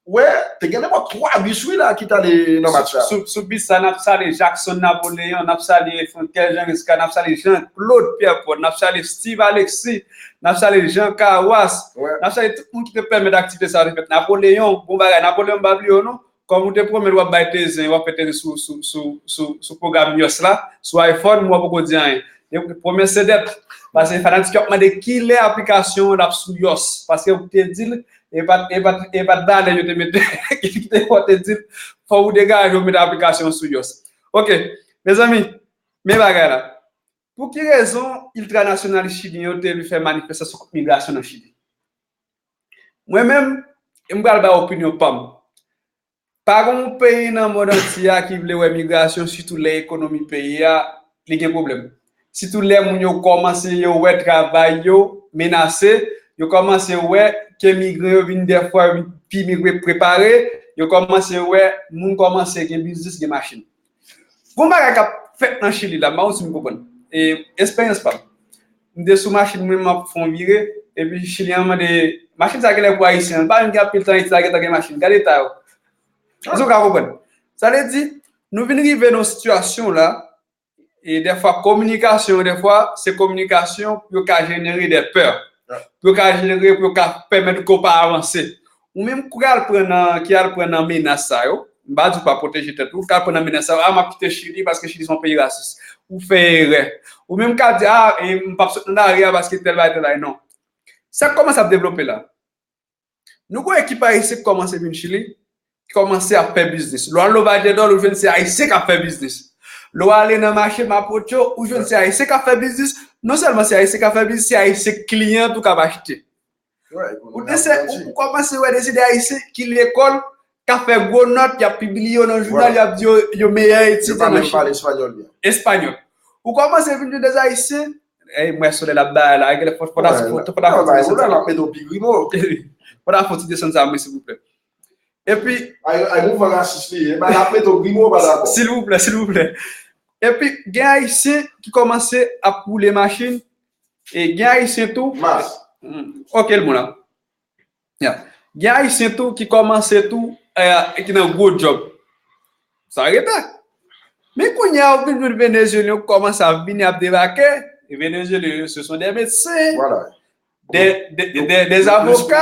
wè, te gen nenpòt twa bis, wi, la, ki t ale nan match la. Sou, sou bis sa, n ap salye Jackson Napoléon, n ap salye Frankel Jean Risca, n ap salye Jean Claude Pierrepont, n ap salye Steve Alexis, n ap salye Jean Kawas. N ap salye tout moun ki te pèmèt aktivite sa a te fèt. Napoleyon, bon bagay. Napoleyon, m pa bliye w non. Kòm ou te pwomèt w ap bay Tezen, w ap fè Tezen sou, sou, sou, sou, sou pwogram yòs la, sou iPhone, mwen poko di anyen. Pwomès se dèt. Paske fanatik yo ap mande kilè aplikasyon an ap sou yòs. Paske ou te di l, e pa t, e pa t, e pa t balèn yo te mete ki te fè w te di l, fò ou degaje w mete aplikasyon an sou yòs. Ok, mezanmi, men bagay la. Pou ki rezon iltranasyonalis chilyen yo te vle fè manifestasyon kont migrasyon nan Chili? Mwen menm, m pral bay opinyon pa m. Pa gen yon peyi nan mond antye a ki vle wè migrasyon, sitou lè ekonomi peyi a, li gen pwoblèm. Sitou lè moun yo kòmanse yo wè travay yo menase, yo kòmanse wè ke migran yo vin dèfwa yo vin pi migre prepare, yo kòmanse wè moun kòmanse gen biznis, gen machin. Gon bagay k ap fèt nan Chili la, m pa konn si m konprann. E, esperyans pa m. M te sou machin mwen, m ap fè yon vire, epi Chilyen an mande, machin sa genlè pou Ayisyen, l pa menm gen anpil tan Ayiti la gentan gen machin, gade eta yo. Èske w ka konprann? Sa vle di, Nou vin rive nan yon sitiyasyon la, e dèfwa kominikasyon, dèfwa se kominikasyon pou yo ka jenere de pè, pou yo ka jenere, pou yo ka pèmèt ke w pa avanse. Ou menm ki al pran nan, ki al pran nan menas sa yo, m pa di w pa pwoteje tèt ou, ki al pran nan menas sa yo, a, m ap kite Chili paske Chili se yon peyi rasis. Ou fè erè. Ou menm ka di, a, e m p ap sot nan lari a paske tèl bagay, tèl bagay, non. Sa k kòmanse ap devlope la. Nou gen ekip ayisyen ki kòmanse vin Chili, ki kòmanse ap fè biznis. Lè w al nan Valle d'Or, ou jwenn se ayisyen k ap fè biznis. Lè w ale nan mache Mapocho, ou jwenn se ayisyen k ap fè biznis. Non sèlman se ayisyen k ap fè biznis, se ayisyen kliyan tou k ap achte. Ou te se, ou, ou kòmanse wè de, se de ayisyen ki lekòl, k ap fè gwo nòt, y ap pibliye yo nan jounal, y ap di yo, yo meyè etidyan nan Chili. Yo pa menm pale espanyòl byen. Espanyòl. Ou kòmanse vin jwenn de ayisyen, ey, m wè solèy la bay la, genlè fò, fò ta, fò, fò ta fè ti desann sa. L ap mete w pi grimo. Fò ta fè ti desann sa, mwen, silvouplè. Epi, ay, ay, mouvman rasis li ye, men l ap mete w grimo, pa dakò. Silvouplè, silvouplè. Epi, gen ayisyen ki kòmanse ap woule machin, e gen ayisyen tou. Mas. Mm, ok, l bon la. Ya. Gen ayisyen tou ki kòmanse tou, eh, ki nan gwo djòb. Sa rete. Men kounye a, ou vin jwenn Venezyelyen yo kòmanse ap vini, ap debake. E Venezyelyen yo, se son de medsen, de, de, de, de avoka,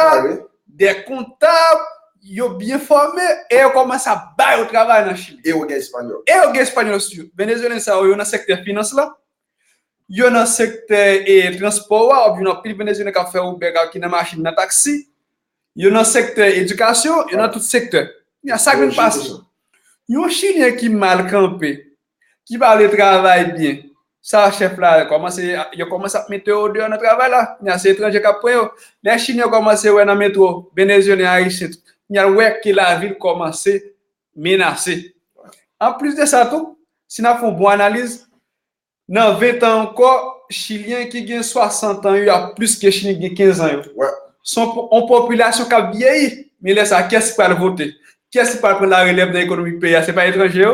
de kontab, yo byen fòme, e yo kòmanse ap ba yo travay nan Chili. E yo gen espanyòl. E yo gen espanyòl sou yo. Venezyelyen sa yo, yo nan sektè finans la. Yo nan sektè, e, transpò a, w ap jwenn anpil Venezyelyen k ap fè Uber, k ap, ki nan machin, nan taksi. Yo nan sektè edikasyon, yo nan tout sektè. Kounye a, sa k vin pase? Yon Chilyen ki mal kanpe, ki pa vle travay byen, sa chèf la kòmanse, yo kòmanse ap mete yo deyò nan travay la. Kounye a, se etranje k ap pran yo. Lè Chilyen kòmanse wè nan metwo, Venezyelyen, Ayisyen, kounye a, l wè ke lavil kòmanse menase. Anplis de sa tou, si n ap fè yon bon analiz, nan ven tan ankò, Chilyen ki gen swasant an yo, y ap plis ke Chilyen ki gen kenz an yo. Se yon po-, yon popilasyon k ap vyeyi. Men lè sa a, kiyès ki pral vote? Kiyès ki pral pran larelèv nan ekonomi peyi a? Se pa etranje yo?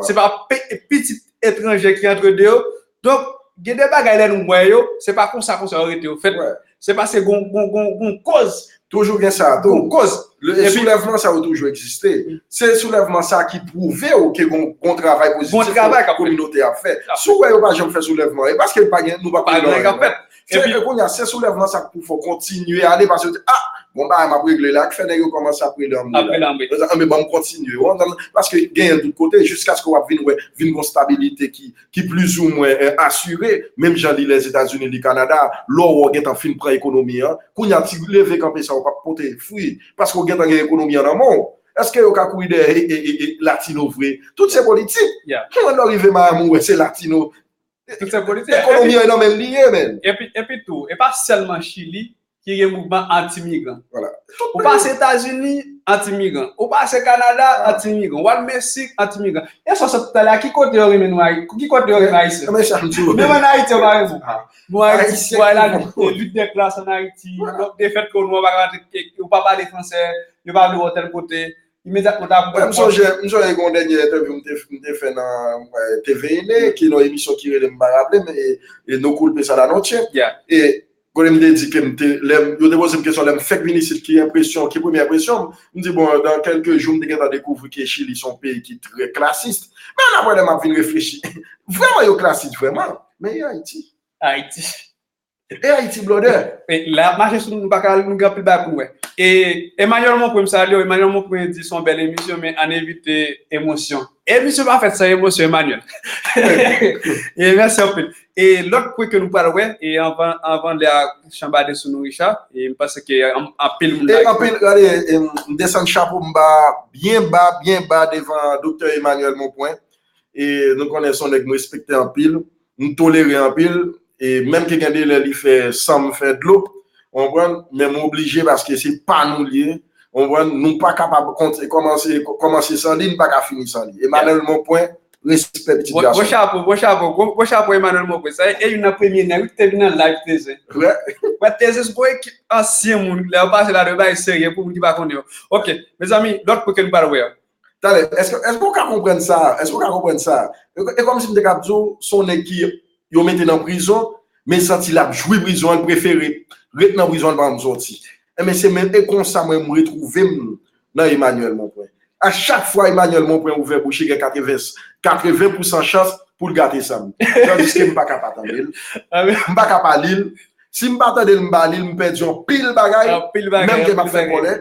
Se pa pe-, pitit etranje ki antre deyò? Donk, gen de bagay lè nou wè yo, se pa konsa, konsa yo rete yo fèt. Se paske gon, gon, gon, gon koz. Toujou gen sa tou. Gon koz. Soulèvman sa yo toujou egziste. Se soulèvman sa ki pwouve w ke gon, gon travay pozitif kominote a ap fè. Si w wè yo pa janm fè soulèvman, e paske pa gen, nou pa konnen anyen. Se kounye a, se soulèvman sa k pou fè w kontinye ale, paske w di, a, bon, bagay m ap regle la, k fè nèg yo kòmanse ap rele anmwe la. Anmwe, ban m kontinye. Paske genyen tout kote, jiskaske w ap vin wè, vin gon stabilite ki ki plizoumwen, eh, asire, menm jan li Lèzetazini, li Kanada, lè w wè w gentan fin pran ekonomi an, kounye a ti leve kanpe sa yo p ap pote fwi, paske w gentan gen ekonomi an nan men w. Èske yo ka kouri dèyè, e, e, e, e, latino vre? Tout se politik. Mwen lè w rive Miami, w wè se latino. Tout se politik. Ekonomi an nan men l li ye, menm. Epi, epi tou, e pa sèlman Chili, ki gen mouvman anti-migran. Ou pase Etazini, anti-migran. Ou pase Kanada, anti-migran. W al Meksik, anti-migran. E sa w sot talè a, ki kote yo renmen nou Ayisyen? Ki kote yo renmen Ayisyen? Menm ann Ayiti, yo pa renmen nou. Nou Ayiti, nou al lit de klas ann Ayiti. Donk, defèt ke nou pa ka, ou pa pale fransè, yo pa vle w tèl kote. Imedyatman, w ta pran. M sonje, m sonje gen yon dènye entèvyou m te, m te fè nan, eh, T V N, ki nan yon emisyon ki rele, m pa raple m, e, e No Culpa esa la noche. E kote m te di ke m te, lè m, yo te poze m kesyon lè m fèk vin isit, ki enpresyon, ki premye enpresyon m, m di, bon, dans quelques jours, m te gentan dekouvri ke Chili se yon peyi ki trè klasis. Men apre, lè m ap vin reflechi, vrèman, yo klasis, vrèman. Men e Ayiti. Ayiti. E Ayiti, brother. E, lè y ap mache sou nou, nou pa ka, nou gen anpil bagay pou nou wè. E Emmanuel Monpwen, m salye w. Emmanuel Monpwen di se yon bèl emisyon, men ann evite emosyon. Emisyon pa fèt san emosyon, Emmanuel. E mèsi anpil. E lòt pwen ke nou pral wè, e anvan, anvan lè a chanbade sou nou, Richard, e m panse ke an-, anpil moun la. E anpil, gade, e m desann chapo m ba, byen ba, byen ba devan Doktè Emmanuel Monpwen. E nou konnen se yon nèg m respekte anpil, m tolere anpil, e menm ke gen de lè li fè san m fè dlo, w konprann, men m oblije paske se pa nou l ye, w konprann, nou pa kapab kont-, kòmanse, kòmanse san li, n pa ka fini san li. Emmanuel Monpwen, respè pitit gason. Bon chapo, bon chapo, bon, bon chapo Emmanuel Monpwen. Sa e youn nan premye nèg wi ki te vin nan live Tezens. Wè Tezens se yon ekip ansyen moun, lè yo pase la, yo bay serye pou moun ki pa konnen yo. Ok, mezanmi, lòt pwen ke nou pral wè a. Talè, èske, èske w ka konprann sa? Èske w ka konprann sa? E, e kòmsi m te ka ap di w, se yon nèg ki yo mete nan prizon, men l santi l ap jwi prizon an, l prefere ret nan prizon an, l pa janm sòti. Enben, se menm, e konsa mwen, m retwouve m nan Emmanuel Monpwen. A chak fwa Emmanuel Monpwen ouvè bouch li, gen katreven, katreven pousan chans pou l gate san m. Tandiske m pa ka pa tande l. M pa ka pa li l. Si m pa tande l, m pa li l, m pèdi yon pil bagay. Anpil bagay, menm ke m ap fè kòlè.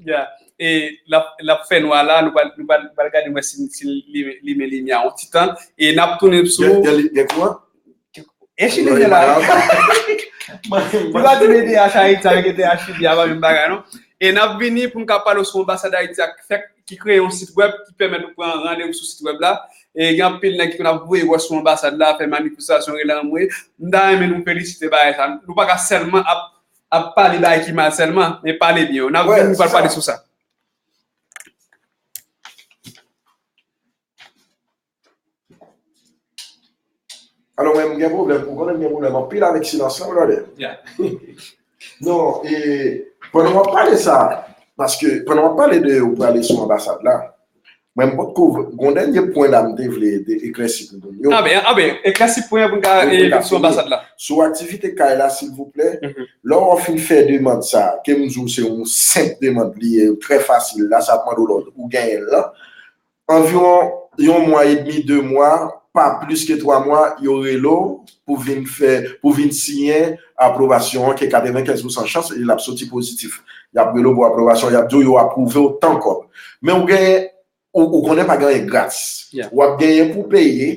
Yeah. E l ap, l ap fè nwa la, nou pral, nou pral, pral gade mwen si, si li, li men limyè a yon ti tan. E n ap tounen sou. Gen, gen, gen kouran? E Chili gen la. Li pa di E T H Ayiti avèk E T H Chili a pa menm bagay non. E n ap vini pou n ka pale sou anbasad Ayiti a ki fèk, ki kreye yon sit wèb ki pèmèt ou pran randevou sou sit wèb la. E gen anpil nèg ki konn ap voye wòch sou anbasad la, fè manifestasyon, rele anmwe. M ta renmen nou felisite bagay sa. Nou pa ka sèlman ap, ap pale bagay ki mal sèlman, men pale byen. N ap vini, nou pral pale sou sa. Alò, mwen, m gen pwoblèm. Ou konnen m gen pwoblèm anpil avèk silans lan, brother. Non, e pandan w ap pale sa, paske pandan w ap pale de ou prale sou anbasad la, mwen, m potko, gon dènye pwen la m te vle eklèsi pou moun yo. Anben, anben, eklèsi pwen pou n ka sou anbasad la. Sou aktivite kay la, silvouplè, lè w fin fè demann sa, ke m di w se yon senp demann li ye, trè fasil la, sa ap mande w lòd ou genyen l lan. Anviwon yon mwa edmi, de mwa, pa plis ke twa mwa, yo rele w pou vin fè, pou vin siyen apwobasyon an, ke katrevenkenz pousan chans, e l ap soti pozitif. Y ap rele w pou apwobasyon, y ap di w yo apwouve w tan kòb. Men ou genyen, ou, ou konnen pa gen anyen gratis. W ap genyen pou peye,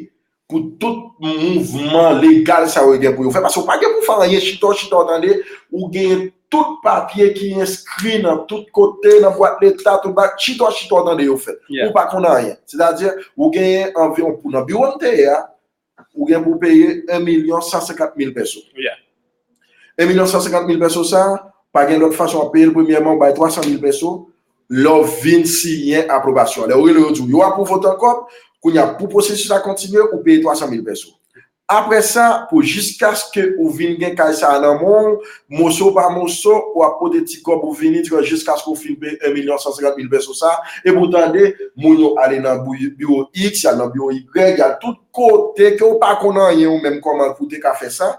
pou tout mouvman legal sa yo gen pou yo fè, paske ou pa gen pou fè anyen, chita w chita w tande, ou gen tout papye ki enskri nan tout kote, nan bwat leta, tout ba, chita w chita w tande yo fèt. Ou pa konn anyen. Sètadi, ou genyen anviwon, pou nan biwo m te ye a, ou gen pou peye en milyon san senkant mil peso. En milyon san senkant mil peso sa, pa gen lòt fason w ap peye l. Premyèman, ou bay twa san mil peso, lè w vin siyen apwobasyon. Lè yo rele yo di w, yo apwouve w tan kòb, kounye a, pou pwosesis la kontinye, ou peye twa san mil peso. Apre sa, pou jiskaske ou vin gen kay sa a nan men w, moso pa moso, w ap pote ti kòb ou vini, ti kòb, jiskaske w fin peye en milyon san senkant mil peso sa, epi w tande, moun yo ale nan bi-, biwo X, y al nan biwo Y, y al tout kote ke w pa konn anyen ou menm kòman pou w te ka fè sa,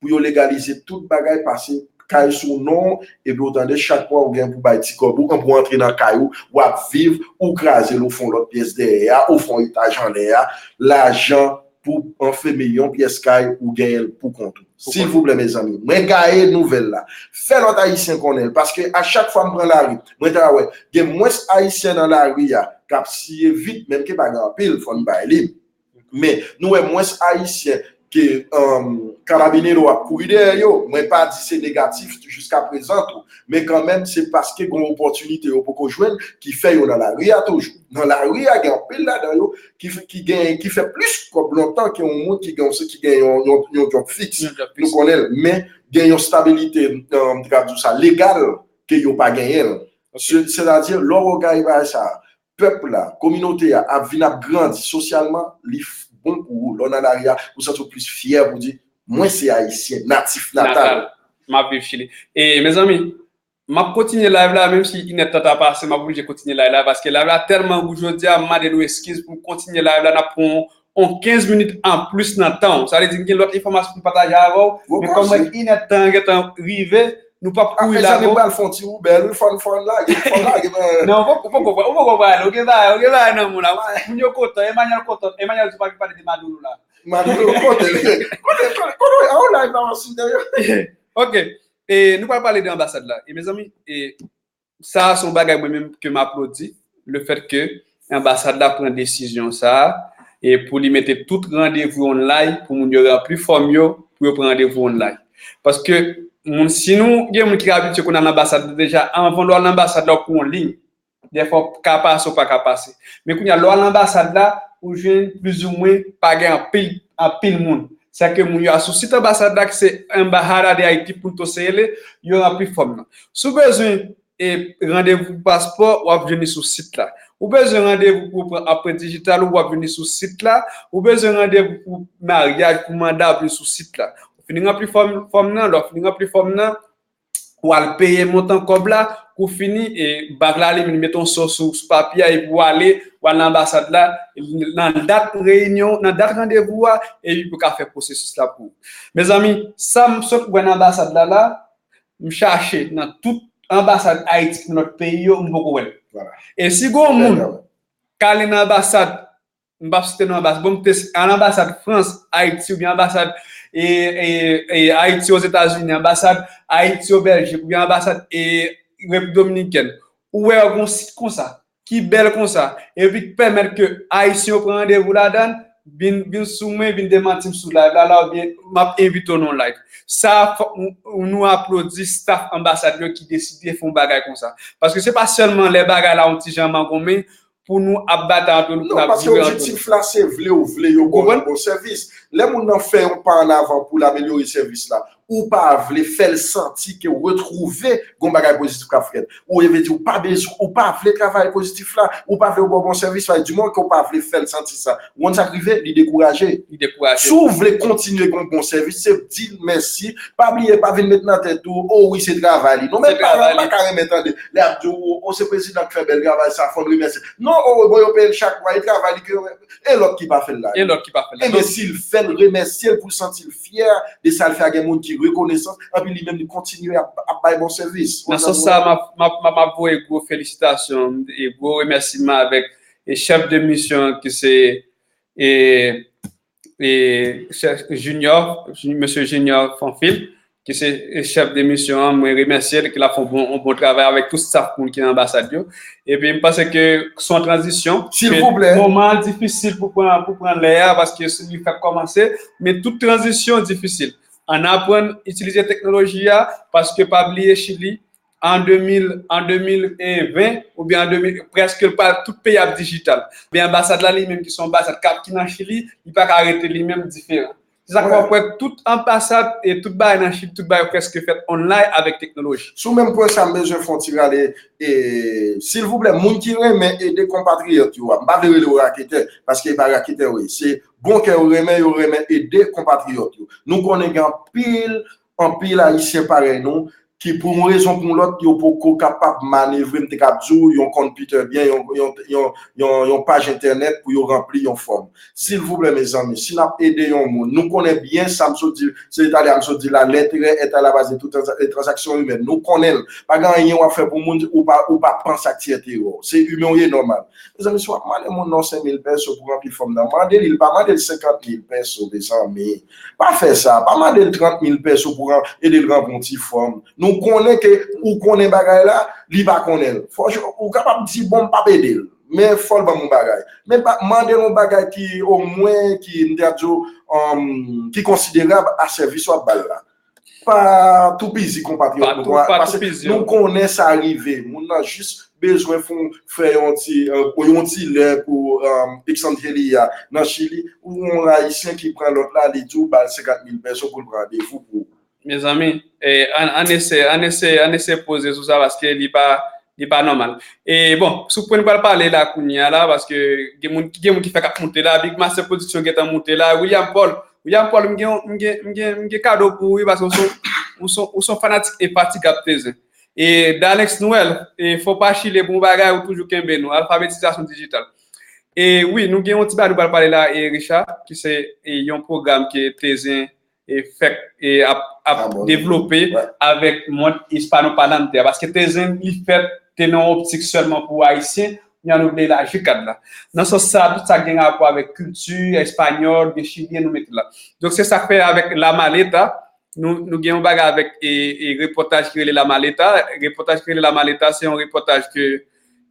pou yo legalize tout bagay, pase kay sou non w, epi w tande chak mwa ou gen pou bay ti kòb ou, pou antre nan kay ou, w ap viv, ou kraze l, ou fè yon lòt pyès dèyè a, ou fè yon etaj anlè a, lajan pou anfeme yon pyès kay, ou genyen l pou kont ou. Silvouplè, mezanmi, mwen gaye nouvèl la. Fè lòt Ayisyen konnen l, paske a chak fwa m pran lari, mwen ta wè, gen mwens Ayisyen nan lari a k ap siye vit, menm ke pa gen anpil, fò n bay li. Men, nou wè mwens Ayisyen ke, um, karabinero ap kouri dèyè yo. Mwen pa di se negatif jiska prezan tou. Men kanmenm, se paske gon opòtinite yo poko jwenn ki fè yo nan lari a toujou. Nan lari a, gen anpil ladan yo ki, f-, ki gen, ki fè plis kòb lontan ke yon moun ki gen, ki gen yon, yon, yon djòb fiks. Nou konnen l. Men, gen yon stabilite, um, m ta di w sa, legal ke yo pa genyen l. Se, sètadi, lè w gaye bagay sa a, pèp la, kominote a ap vin ap grandi sosyalman, li f-, bon pou ou. Lè w nan lari a, ou santi w plis fyè pou di, mwen se Ayisyen, natif natal. M ap viv Chili. E, mezanmi, m ap kontinye live la, menm si inèdtan ta pase, m ap oblije kontinye live la, paske live la tèlman gou jodi a, m mande nou eskiz pou m kontinye live la, n ap pran yon kenz minit anplis nan tan w. Sa vle di, m gen lòt enfòmasyon pou m pataje avè w, men kòm mwen inèdtan gentan rive, nou p ap kouri la. Mezanmi, pral fè yon ti woubèl, wi, fò n, fò n lage, fò n lage, men non, ou poko, ou poko, ou poko prale, ou gen bagay, ou gen bagay nan men w la. Moun yo kontan, Emmanuel kontan, Emmanuel di pa gen pale de Maduro la. Maduro, kote l ye? Kote, kote, kote, an w live la, w ap site yo. Ok, e nou pral pale de anbasad la. E mezanmi, e sa a se yon bagay mwen menm ke m aplodi, lefètke anbasad la pran desizyon sa a, e pou li mete tout randevou online pou moun yo ranpli fòm yo, pou yo pran randevou online. Paske moun, si nou gen moun ki abitye konn al anbasad la deja, anvan lè w al anbasad la, w pran yon liy. Dèfwa w ka pase, w pa ka pase. Men kounye a, lè w al anbasad la, ou jwenn plizoumwen pa gen anpil, anpil moun. Sèke moun yo asou sit anbasad la, ki se Embajada de Haiti Punto C L, yo ranpli fòm nan. Si w bezwen e randevou pou paspò, w ap jwenn li sou sit la. Ou bezwen randevou pou pran anprent dijital ou, w ap jwenn li sou sit la. Ou bezwen randevou pou maryaj, pou manda, w ap jwenn sou sit la. Ou fini ranpli fòm, fòm nan, lè w fini ranpli fòm nan, w al peye montan kòb la, kou fini, e bank la li menm li mete yon so sou, sou papye a, epi w ale, w al nan anbasad la, nan dat reyinyon, nan dat randevou a, epi pou ka fè pwosesis la pou ou. Mezanmi, sa m sot wè nan anbasad la la, m chache nan tout anbasad Ayiti ki nan lòt peyi yo, m poko wè l. E si gen yon moun k ale nan anbasad, m p ap site non anbasad, bon, m te an anbasad Frans, Ayiti, oubyen anbasad e, e, e, Ayiti Ozetazini, anbasad Ayiti o Bèljik, oubyen anbasad e, Repiblik Dominikèn, ou wè yo gen yon sit konsa, ki bèl konsa, epi k pèmèt ke Ayisyen yo pran randevou ladan l, vin, vin sou mwen, vin demanti m sou live la, la, oubyen m ap envite w nan yon live. Sa, fòk nou, nou aplodi staff anbasad yo ki deside fè yon bagay konsa. Paske se pa sèlman lè bagay la yon ti jan mangonmen pou nou ap batay antre nou, pou n ap vire antre nou. Non, paske objektif la, se vle ou vle yo ba w yon bon sèvis. Lè moun nan fè yon pa an avan pou l amelyore sèvis la, ou pa vle fè l santi ke w retwouve gon bagay pozitif k ap fèt. Ou vle di ou pa bezwen, ou pa vle travay pozitif la, ou pa vle yo ba w bon sèvis la, di moman ke w pa vle fè l santi sa. Ou konn sa k rive? Li dekouraje. Li dekouraje. Si w vle kontinye gon bon sèvis, se di l mèsi. Pa bliye, pa vin met nan tèt ou, o wi, se travay li. Non, men pa, pa ka renmen tande. Lè y ap di w, o, o, se prezidan k fè bèl travay sa, fò n remèsye. Non, o, bon, yo peye l chak mwa, e travay li ke yo, e lòt ki pa fè l la. E lòt ki pa fè l la. Ebyen, si l fè l, remèsye l pou l santi l fyè de sa l fè a, gen moun ki rekonesan, anpi li menm li kontinye ap, ap bay bon sèvis. Nan sans sa, m ap, m ap, m ap, m ap voye gwo felisitasyon e gwo remèsiman avèk e chèf de misyon ki se e, e chèf Junior, mesye Junior Fanfil, ki se e chèf de misyon an, mwen remèsye l, ke l ap fè yon bon, yon bon travay avèk tout staff moun ki nan anbasad yo. Epi m panse ke se yon tranzisyon. Silvouplè. Moman an difisil pou pran, pou pran lè a, paske se li fèk kòmanse, men tout tranzisyon difisil. Ann aprann itilize teknoloji a, paske pa bliye Chili, an de mil, an de mil ven, oubyen an de mil, prèske pa tout peyi ap dijital. Men anbasad la li menm ki se yon anbasad k ap, ki nan Chili, li pa ka rete li menm diferan. Se sa k fè w wè tout anbasad e tout bagay nan Chili, tout bagay prèske fèt online avèk teknoloji. Sou menm pwen sa, m bezwen fè yon ti rale, e, silvouplè, moun ki renmen ede konpatriyòt yo a, m pa vle rele yo raketè, paske e pa raketè yo ye. Se bon kè yo renmen, yo renmen ede konpatriyòt yo. Nou konnen gen anpil, anpil Ayisyen parèy nou, ki pou yon rezon pou yon lòt, yo poko kapab manevre, m te kab di w, yon konpitè byen, yon, yon, yon, yon, yon paj entènèt pou yo ranpli yon fòm. Silvouplè, mezanmi, si n ap ede yon moun, nou konnen byen sa m sot di, se talè a m sot di la, l'intérêt est à la base de toute transa-, transaction humaine. Nou konnen l. Pa gen anyen w ap fè pou moun, ou pa, ou pa panse ak tyète yo. Se imen w ye, nòmal. Mezanmi, si w ap mande moun nan senk mil pèso pou ranpli fòm nan, mande li, pa mande l senkant mil pèso, mezanmi. Pa fè sa, pa mande l trant mil pèso pou ran-, ede l ranpli yon ti fòm. Nou konnen ke ou konnen bagay la, li pa konnen l. Fò, ou kapab di, bon, m p ap ede l. Men fò l ban m yon bagay. Men pa, mande l yon bagay ki, omwen, ki, m te ap di w, um, ki konsiderab a sèvis w ap ba l la. Pa toupizi konpatriyòt nou, paske nou konnen sa rive. Moun nan jis bezwen fè yon, fè yon ti, euh, yon ti lè pou, euh, Exangelia nan Chili, ou yon Ayisyen ki pran lòt la, li di w ba l senkant mil pèso pou l pran randevou pou ou. Mezanmi, eh, ann, ann eseye, ann eseye, ann eseye poze sou sa, paske li pa, li pa nòmal. E bon, sou pwen nou pral pale la kounye a la, paske gen moun, gen moun ki fèk ap moute la, Big Master Production gentan moute la, William Paul, William Paul, m gen, m gen, m gen, m gen kado pou ou, wi, paske ou se, ou se, ou se yon fanatik enfatigab Tezen. E Dalex Noël, e fò pa chile bon bagay, ou toujou kenbe nou, alfabetizasyon dijital. E wi, nou gen yon ti bagay nou pral pale la, e Richard, ki se, e yon pwogram ke Tezen e fèk, e ap, ap devlope avèk mond ispanopalante a. Paske Tezen, li fèt te nan yon optik sèlman pou Ayisyen, men nou vle laji kad la. Nan sans sa, tout sa ki gen rapò avèk kilti espanyòl, byen chilyen, nou mete la. Donk, se sa k fè avèk La Maleta, nou, nou gen yon bagay avèk, e, e repòtaj ki rele La Maleta. Repòtaj ki rele La Maleta, se yon repòtaj ke,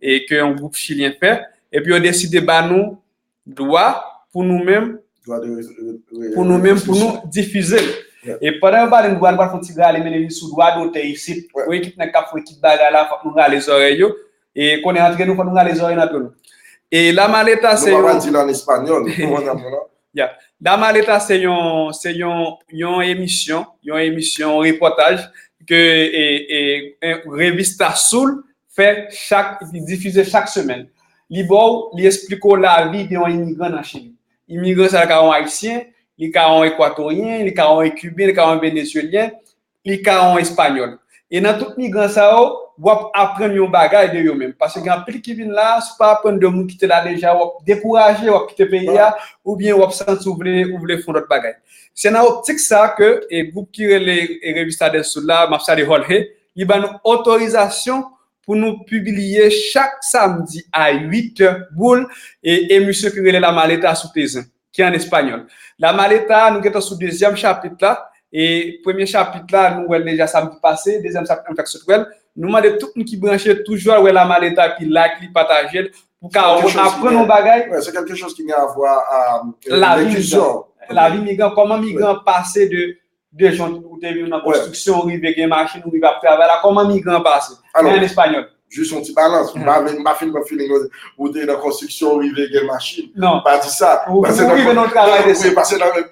e, ke yon gwoup chilyen fè. Epi yo deside ba nou dwa pou nou menm, pou nou menm, pou nou difize l. E pandan yo ba nou dwa, nou pral fè yon ti rale mennen li sou dwa dotè isit. Pou ekip nèg k ap fè ekip bagay la, fòk nou rale zòrèy yo. E konnen antre nou, fòk nou rale zòrèy n antre nou. E La Maleta, se yon... Nou pa pral di l an espanyòl, ou konprann sa m di w la? Ya. La Maleta se yon, se yon, yon emisyon, yon emisyon, yon repòtaj ke, e, e, e, Revista Azul fè chak, li difize chak semèn. Li ba w, li esplike w lavi de yon imigran nan Chili. Imigran sa a ka yon Ayisyen, li ka yon Ekwatoryen, li ka yon Kiben, li ka yon Venezyelyen, li ka yon Espanyòl. E nan tout migran sa yo, w ap aprann yon bagay de yo menm. Paske gen anpil ki vin la, si w pa aprann de moun ki te la deja, w ap dekouraje, w ap kite peyi a, oubyen w ap santi w vle, ou vle fè yon lòt bagay. Se nan optik sa ke, e, gwoup ki rele, e, Revista del Sur la, m ap salye Jorge, li ban nou otorizasyon pou nou pibliye chak samdi a uit è boul, e emisyon ki rele La Maleta sou Tezen, ki an espanyòl. La Maleta, nou gentan sou dezyèm chapit la, e premye chapit la, nou wè l deja samdi pase, dezyèm chapit la, nou fèk sot wè l. Nou mande tout moun ki branche toujou al wè La Maleta, epi like li, pataje l, pou ka aprann yon bagay. Ouais, c'est quelque chose qui vient avoir à euh, lavi migran. Lavi migran, kòman migran pase de de jan ou te viv nan konstriksyon, ou rive gen machin, ou rive ap travay la, kòman migran pase? Men an espanyòl. Jis yon ti balans. M pa vle, m pa fin pran feeling ou te nan konstriksyon, ou rive gen machin. Non. Pa di sa. Ou rive nan travay desan. Pase nan men.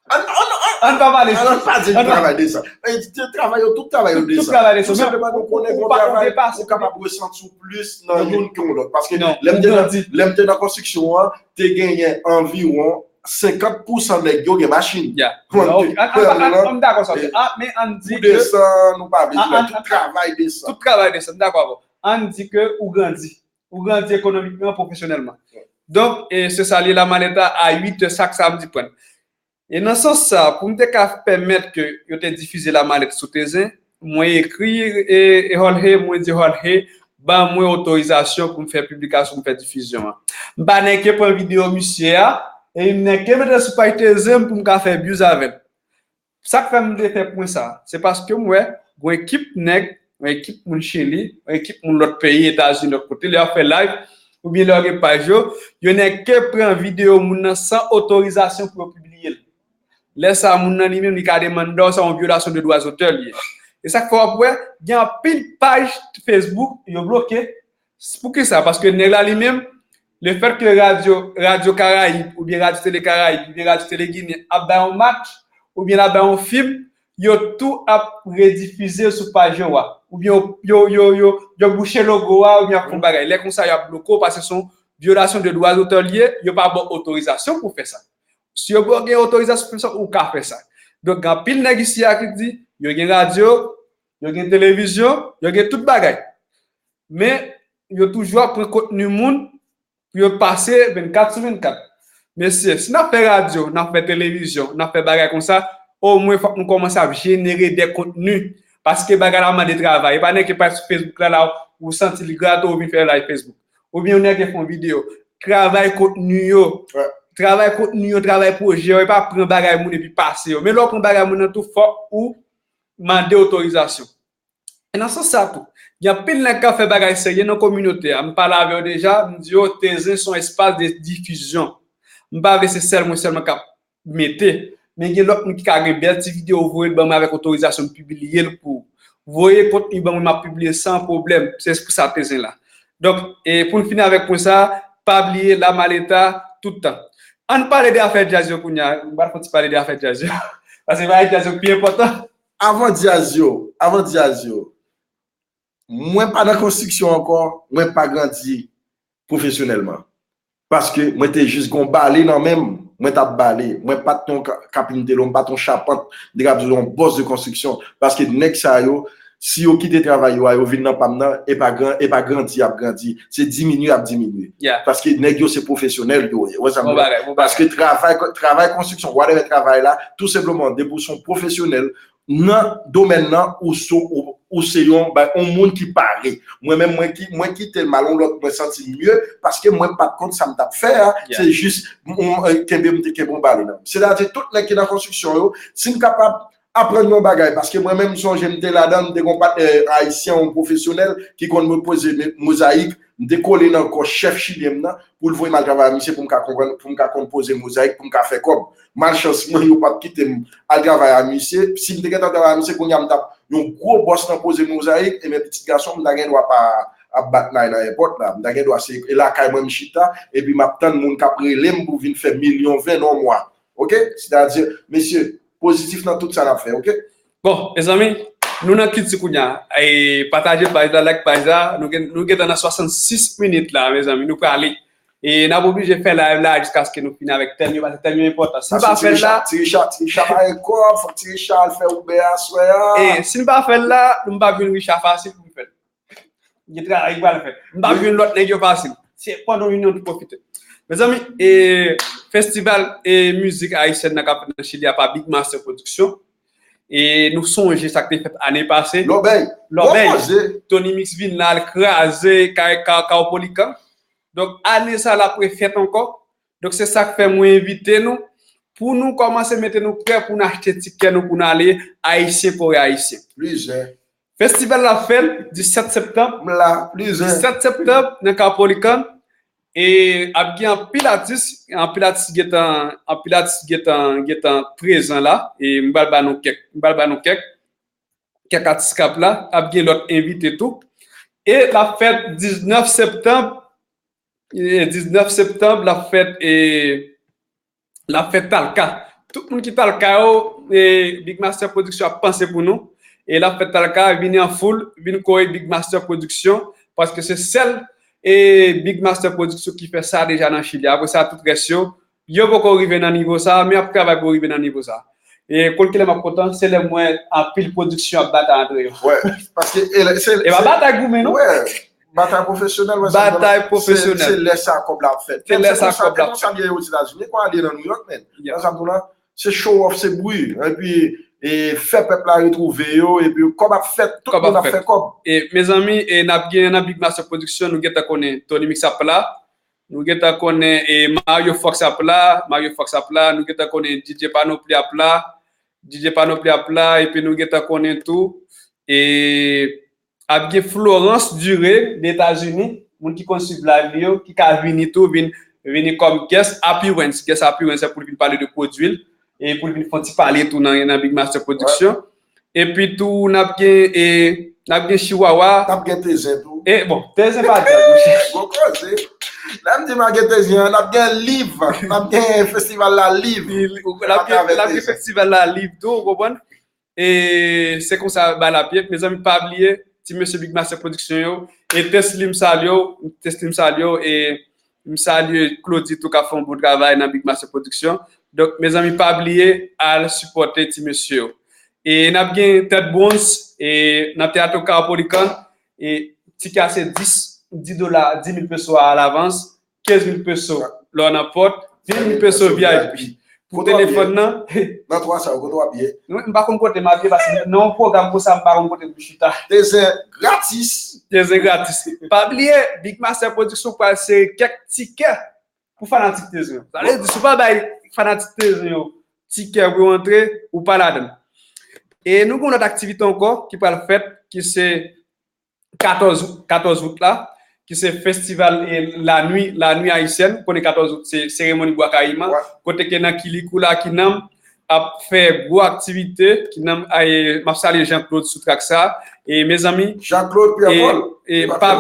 An pa pale. An pa di travay desan. Travay yo, tout travay yo desan. Tout travay desan. Tou senpleman nou konnen kon travay ou kapab resanti w plis nan youn ke yon lòt. Paske lè m te nan konstriksyon an, te genyen anviwon senkant pousan nèg yo gen machin. An dakò sa. Men ann di ke desan, nou pa vle di tout travay desan. Tout travay desan, m dakò avè w. Ann di ke ou grandi. Ou grandi ekonomikman, pwofesyonèlman. Donk, e se sa li La Maleta a uit è chak samdi pwen. E nan sans sa, pou m te ka pèmèt ke yo te difize La Maleta sou Tezen, mwen ekri e Jorge, mwen di Jorge, ban mwen otorizasyon pou m fè piblikasyon, pou m fè difizyon an. M pa nèke pran videyo misye a, e m nèke mete l sou paj Tezen m pou m ka fè views avè l. Sa k fè m te fè pwen sa, se paske m wè gon ekip nèg, yon ekip moun Chili, yon ekip moun lòt peyi, Etazini, lòt kote, lè y ap fè live, oubyen lè yo gen paj yo, yo nèke pran videyo moun nan san otorizasyon pou yo pibliye l. Lè sa a, moun nan li menm, li ka demande w, sa yon vyolasyon de dwa zotè li ye. E sa k fè w ap wè, gen anpil paj Facebook, yo bloke. Poukisa? Paske nèg la li menm, lefèt ke radyo, radyo Karayib, oubyen radyo Tele Karayib, oubyen radyo Tele Ginen ap bay yon match, oubyen l ap bay yon fim, yo tou ap redifize sou paj yo a. Oubyen yo, yo, yo, yo, yo bouche logo a, oubyen y ap fè yon bagay. Lè konsa, y ap bloke w paske se yon vyolasyon de dwa zotè li ye, yo pa ba w otorizasyon pou w fè sa. Si yo ba w gen otorizasyon pou fè sa, ou ka fè sa. Donk, gen anpil nèg isi a ki di, yo gen radyo, yo gen televizyon, yo gen tout bagay. Men, yo toujou ap pran kontni moun pou yo pase vennkat sou vennkat. Mesye, si n ap fè radyo, n ap fè televizyon, n ap fè bagay konsa, omwen fòk nou kòmanse ap jenere de kontni. Paske bagay la mande travay. E pa nèke paj sou Facebook la, la ou santi l grate w, ou vin fè live Facebook. Oubyen ou nèke fè yon videyo. Travay kontni yo. Travay kontni yo, travay pwojè yo. E pa pran bagay moun epi pase yo. Men lè w pran bagay moun nan tou, fòk ou mande otorizasyon. E nan sans sa tou, gen anpil nèg k ap fè bagay serye nan kominote a. M pale avè yo deja, m di yo, Tezen se yon espas de difizyon. M pa vle se sèl mwen sèlman k ap mete, men gen lòt moun ki ka gen bèl ti videyo voye l ban mwen avèk otorizasyon m pibliye l pou ou. Voye kontni ban mwen, m ap pibliye san pwoblèm. Se pou sa Tezen la. Donk, e pou n fini avèk pwen sa, pa bliye La Maleta tout tan. Ann pale de afè djaz yo kounye a. M pral fè yon ti pale de afè djaz yo. Paske bagay djaz yo pi enpòtan. Avan djaz yo, avan djaz yo, mwen pa nan konstriksyon ankò, mwen pa grandi pwofesyonèlman. Paske mwen te jis gon bale nan men m, mwen t ap bale. Mwen pa t yon ka- kapintelo, m pa t yon chapant, m te ka di yon bòs de konstriksyon. Paske nèg sa yo, si yo kite travay yo a, yo vin nan pa m nan, e pa gran, e pa grandi y ap grandi, se diminye y ap diminye. Paske nèg yo se pwofesyonèl yo ye. Ou wè sa m di w? Paske travay, travay konstriksyon, whatever travay la, tou senpleman, depi w se yon pwofesyonèl, nan domèn nan, ou se, ou, ou se yon, ba, yon moun ki pare. Mwen menm, mwen ki, mwen kite l m al yon lòt, mwen santi m mye, paske mwen pa t konn sa m t ap fè a. Se jis, m, m, eh, kenbe, m te kenbe yon bale nan men m. Sètadi, tout nèg ki nan konstriksyon yo, si m kapab aprann yon bagay, paske mwen menm, m sonje m te ladan, m te gon patnè ayisyen, yon pwofesyonèl, ki konn poze me-, mozayik, m te kole nan kò chèf chilyen m nan, pou l voye m al travay a misye, pou m ka konprann, pou m ka konn poze mozayik, pou m ka fè kòb. Malchans mwen, yo pa t kite m al travay a misye. Si m te gentan travay a misye, kounye a m t ap yon gwo bòs nan poze mozayik, ebyen pitit gason m, m ta gen dwa pa ap bat nay nan èpòt la. M ta gen dwa se, e lakay mwen m chita, epi m ap tann moun k ap rele m pou vin fè milyon ven nan yon mwa. Oke? Sètadi, mesye, pozitif nan tout sa n ap fè, oke? Bon, mezanmi, nou nan kilti kounye a. E pataje paj la, like paj la. Nou gen, nou gentan nan swasannsis minit la, mezanmi. Nou prale. E n ap oblije fè live la jiskaske nou fini avèk tèm yo, paske tèm yo enpòtan. Si n pa fè l la, Ti Richa, Ti Richa pa gen kòb, fòk Ti Richa al fè Uber aswè a. E si n pa fè l la, nou pa vin Richa fasil pou n fè l. Gen travay ki pral fèt. M p ap jwenn lòt nèg yo fasil. Se pandan yon inyon tou pwofite. Mezanmi, e, festival e mizik ayisyèn nan k ap fèt nan Chili a pa Big Master Production. E nou sonje sa k te fèt ane pase. Lòbèy. Lòbèy. Tony Mix vin la, l kraze kay Ka- Kaw Polikan. Donk, ane sa l ap refèt ankò. Donk, se sa k fè mwen envite nou pou nou kòmanse mete nou prè pou n achte tikè nou pou n ale Ayisyen Kore Ayisyen. Plizyè. Festival la fèt disèt septanm. M la, plizyè. Disèt septanm nan Kaw Polikan. E ap gen anpil atis, anpil atis gentan, anpil atis gentan, gentan prezan la. E m pral ba nou kèk, m pral ba nou kèk, kèk atis k ap la. Ap gen lòt envite tou. E l ap fèt diznèf septanm, e diznèf septanm, l ap fèt, e l ap fèt Talka. Tout moun ki Talka yo, e, Big Master Production ap panse pou nou. E l ap fèt Talka, vini an foul, vin kore Big Master Production, paske se sèl, e, Big Master Production ki fè sa deja nan Chili. Apre sa, tout rès yo, yo poko rive nan nivo sa, men ap travay pou rive nan nivo sa. E konn kilè m ap kontan, se lè m wè anpil pwodiksyon ap batay antre yo. Wè, paske e, se, e pa se batay goumen, non? Wè, batay pwofesyonèl, wè sa. Batay pwofesyonèl. Se lè sa kòb la ap fèt. Se lè sa kòb la ap fèt. E konsa l ye Ozetazini, kon al ye nan New York, men. Yeah. Nan sa m di w la, se show off, se bri. Epi, e fè pèp la retwouve yo, epi kòb ap fèt, tout moun ap fè kòb. E, mezanmi, e n ap gen nan Big Master Production, nou gentan konnen Tony Mix ap la, nou gentan konnen, e Mario Fox ap la, Mario Fox ap la, nou gentan konnen D J Panoply ap la, D J Panoply ap la, epi nou gentan konnen tou, e ap gen Florence Duré de Etazini, moun ki konn swiv live li yo, ki ka vini tou, vin, vini kòm guest appearance. Guest appearance, se pou l vin pale de pwodui l, e pou l vin fè yon ti pale tou nan, nan Big Master Production. Epi tou, n ap gen, e, n ap gen Chihuahua. N ap gen Tezen tou. E, bon, Tezen pa djaz, monchè. Gwo koze. Lè m di n ap gen Tezen an, n ap gen live. N ap gen festival la live. N ap gen, n ap gen festival la live tou, ou konprann? E se konsa bagay la ap ye. Mezanmi, pa bliye, ti mesye Big Master Production yo. E Teslim salye w, Teslim salye w, e m salye Claudy tou k ap fè yon bon travay nan Big Master Production. Donk, mezanmi, pa bliye al sipòte ti mesye yo. E n ap gen Ted Bronze, e nan Teatro Caupolicán, e tikè a se dis, dis dola, dis mil peso alavans, kenz mil peso lè w nan pòt, ven mil peso V I P. Pou telefòn nan. Nan twa sa yo, kote w ap ye? M pa konn kote m ap ye, paske nan yon pwogram konsa, m pa konn kote m chita. Tezen gratis. Tezen gratis. Pa bliye, Big Master Production pral sere kèk tikè pou fanatik Tezen yo. Sa vle di, si w pa bay fanatik Tezen yo tikè pou yo antre, ou pa ladan l. E nou gen yon lòt aktivite ankò ki pral fèt, ki se katòz, katòz out la, ki se festival, e, la nuit, la nuit haïtienne, konnen katòz out se seremoni Bwa Kayiman, kote ke nan Kilikula, Kinanm ap fè gwo aktivite, Kinanm, e, m ap salye Jean Claude sou trak sa, e, mezanmi, Jean Claude Pierre Paul, e, pa,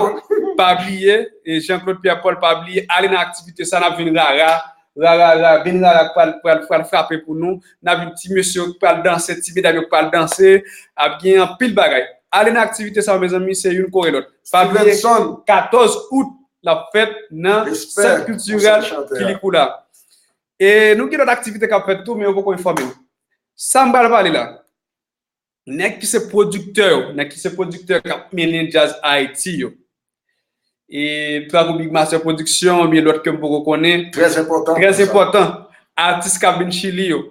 pa bliye, e, Jean Claude Pierre Paul, pa bliye, ale nan aktivite sa, n ap vin rara, rara, rara, vin rara, pral, pral, pral frape pou nou, n ap vin ti mesye yo pral danse, ti medam yo pral danse, ap gen anpil bagay. Ale nan aktivite sa yo, mezanmi, se youn kore lòt. Pa bliye, katòz out, l ap fèt nan Centre Culturel Kilikula. E nou gen lòt aktivite k ap fèt tou, men yo poko enfòme nou. Sa m pral pale la, nèg ki se pwodiktè yo, nèg ki se pwodiktè k ap mennen djaz Ayiti yo. E tankou Big Master Production, oubyen lòt ke m poko konnen. Trè enpòtan. Trè enpòtan. Atis k ap vin Chili yo.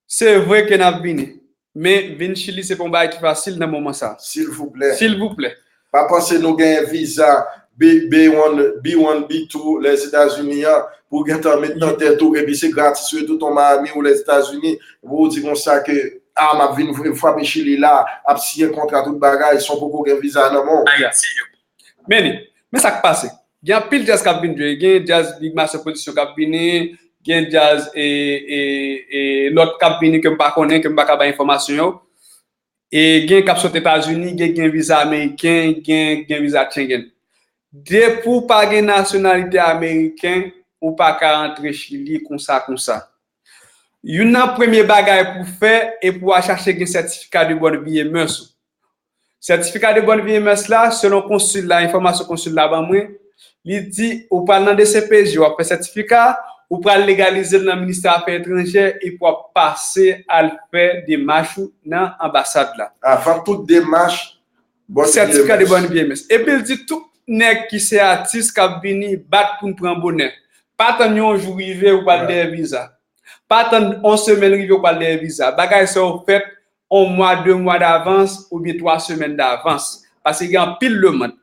Se vre ke n ap vini. Men vin Chili se pa yon bagay ki fasil nan moman sa. Silvouplè. Silvouplè. Pa panse nou genyen viza B, B one, B one, B two Lèzetazini an, pou w gentan met nan tèt ou, epi se gratis ou ye tout an Miami ou Lèzetazini, pou w di konsa ke, a, m ap vin frape Chili la, ap siyen kontra tout bagay, san w poko gen viza nan men w. Ayiti yo. Men li, men sa k pase. Gen anpil djaz k ap vin jwe. Gen djaz Big Master Production k ap vini, gen djaz, e, e, e, lòt k ap vini ke m pa konnen, ke m pa ka bay enfòmasyon yo. E gen k ap sot Etazini, gen, gen viza ameriken, gen, gen viza Schengen. Depi w pa gen nasyonalite ameriken, ou pa ka rantre Chili konsa, konsa. Youn nan premye bagay pou w fè, e pou w al chache gen sètifika de bòn vi e mès ou. Sètifika de bòn vi e mès la, selon konsil la, enfòmasyon konsil la ban mwen, li di ou pral nan D C P J, w ap fè sètifika, ou pral legalize l nan ministè afè etranjè, epi w ap pase al fè demach ou nan anbasad la. Avan tout demach, bòn vi e mès. Sètifika de bòn vi e mès. Epi l di tout nèg ki se atis k ap vini bat pou n pran bonè. Pa tann yon jou rive ou pral dèyè viza. Pa tann yon semèn rive ou pral dèyè viza. Bagay sa yo fèt yon mwa, de mwa davans oubyen twa semèn davans. Paske gen anpil demann.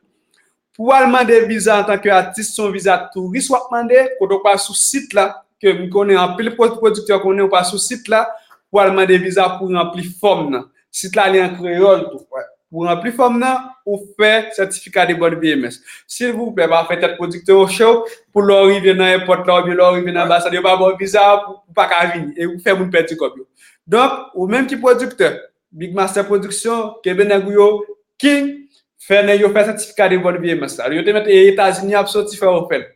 Pou w al mande viza antanke atis, se yon viza touris w ap mande, kote w pral sou sit la, ke m konnen anpil pwod-, pwodiktè konnen, w pral sou sit la pou w al mande viza pou w ranpli fòm nan. Sit la li an kreyòl tou. Pou w ranpli fòm nan, ou fè sètifika de bòn V M S. Silvouplè, pa fè tèt pwodiktè yo cho pou lè w rive nan èpòt la oubyen lè w rive nan anbasad, yo pa ba w viza a, ou pa ka vini e ou fè moun pèdi kòb yo. Donk, ou menm ki pwodiktè, Big Master Production, kenbe nèg ou yo, King, fè nèg yo fè sètifika de bòn V M S la. Yo te mèt e Etazini ap soti fè yo fè l.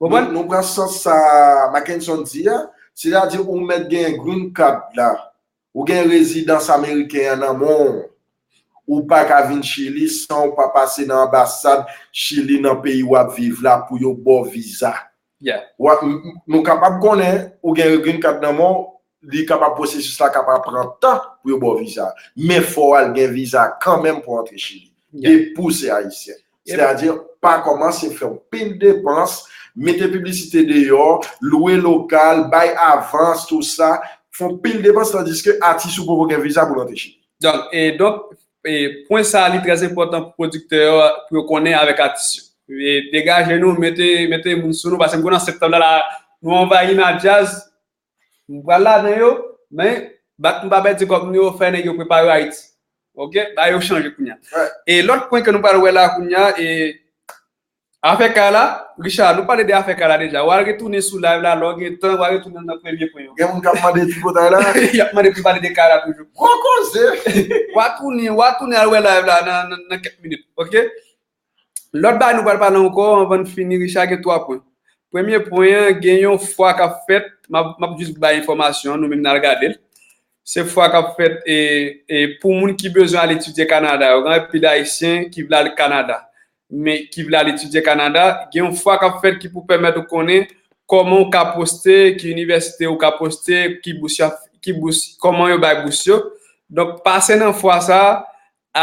Konprann? Nou, nou pran sans sa Mackenson di a, sètadi ou mèt gen green card la, ou gen rezidans ameriken an nan men w, ou pa ka vin Chili san ou pa pase nan anbasad Chili nan peyi w ap viv la pou yo ba w viza. Yeah. W ap, m- m- nou kapab konnen ou gen green card nan men w, li kapab pwosesis la kapab pran tan pou yo ba w viza. Men fò w al gen viza kanmenm pou w antre Chili. Yeah. Depi w se ayisyen. Sètadi, pa kòmanse fè yon pil depans, mete piblisite deyò, lwe lokal, bay avans, tou sa, fè yon pil depans, tandiske atis ou poko gen viza pou l antre Chili. Donk, e, donk, e, pwen sa a, li trè enpòtan pou pwodiktè yo, pou yo konnen avèk atis yo. E, degaje nou, mete, mete moun sou nou, paske m konnen an septanm la, la, nou anvayi nan djaz, m pral ladan yo, men, bat m pa pèdi kòb nou yo, fè nèg yo prepare Ayiti. Oke? Ba yo chanje kounye a. E lòt pwen ke nou pral wè la kounye a, e, afè kay la, Richard, nou pale de afè kay la deja. W al retounen sou live la, lè w gen tan, w al retounen nan premye pwen yo. Gen moun k ap mande tripotay la? Y ap mande pou pale de kay la toujou. Gwo koze! W a tounen, w a tounen al wè live la nan, nan, nan kèk minit, oke? Lòt bagay nou pral pale ankò, anvan n fini, Richard, gen twa pwen. Premye pwen an, gen yon fwa k ap fèt, m ap, m ap jis bay enfòmasyon an, nou menm n al gade l. Se fwa k ap fèt, e, e, pou moun ki bezwen al etidye Kanada yo. Gen anpil Ayisyen ki vle al Kanada, men ki vle al etidye Kanada. Gen yon fwa k ap fèt ki pou pèmèt ou konnen kòman w ka poste, ki inivèsite ou ka poste, ki bous y ap, ki bous, kòman yo bay bous yo. Donk, pase nan fwa sa a,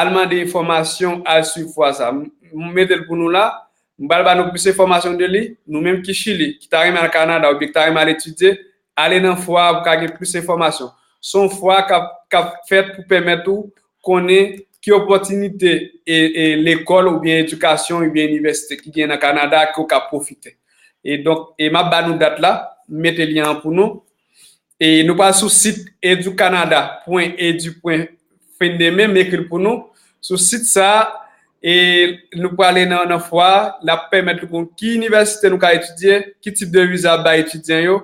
al mande enfòmasyon, al swiv fwa sa. M, m mete l pou nou la. M pral ba nou plis enfòmasyon de li. Nou menm ki Chili, ki ta renmen al Kanada oubyen ki ta renmen al etidye, ale nan fwa a pou ka gen plis enfòmasyon. Se yon fwa k ap, k ap fèt pou pèmèt ou konnen ki opòtinite e, e lekòl oubyen edikasyon oubyen inivèsite ki gen nan Kanada ke w ka pwofite. E donk, e m ap ba nou dat la, m mete lyen an pou nou. E nou pral sou sit educanada pwen edu pwen findemen, m ekri l pou nou. Sou sit sa a, e nou prale nan, nan fwa a, l ap pèmèt nou konn ki inivèsite nou ka etidye, ki tip de viza ap bay etidyan yo,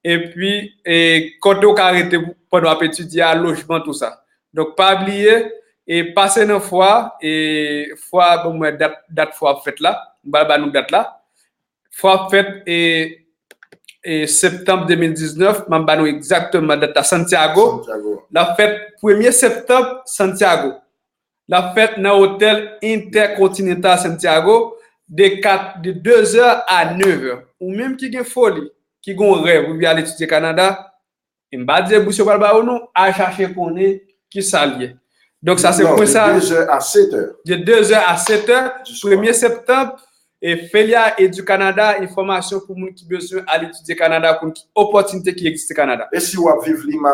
epi, e, kote w ka rete pandan w ap etidye a, lojman, tou sa. Donk, pa bliye, e pase nan fwa a, e fwa a, bon, mwen, dat, dat fwa ap fèt la, m pral ba nou dat la. Fwa ap fèt, e, e septanm de mil diznèf, m ap ba nou egzakteman dat la, Santiago. Santiago. L ap fèt premye septanm, Santiago. L ap fèt nan otèl Intercontinental Santiago de kat, de de zè a nèf è. Ou menm ki gen foli, ki gen yon rèv, ou vle al etidye Kanada, e m pa di se bous yo pral ba ou non, al chache konnen ki sa l ye. Donk, sa se pwen sa. De de zè a sèt è. De de zè a sèt è, premye septanm, e Felia Edu Canada, enfòmasyon pou moun ki bezwen al etidye Kanada, konn ki opòtinite ki egziste Kanada. E si w ap viv Lima,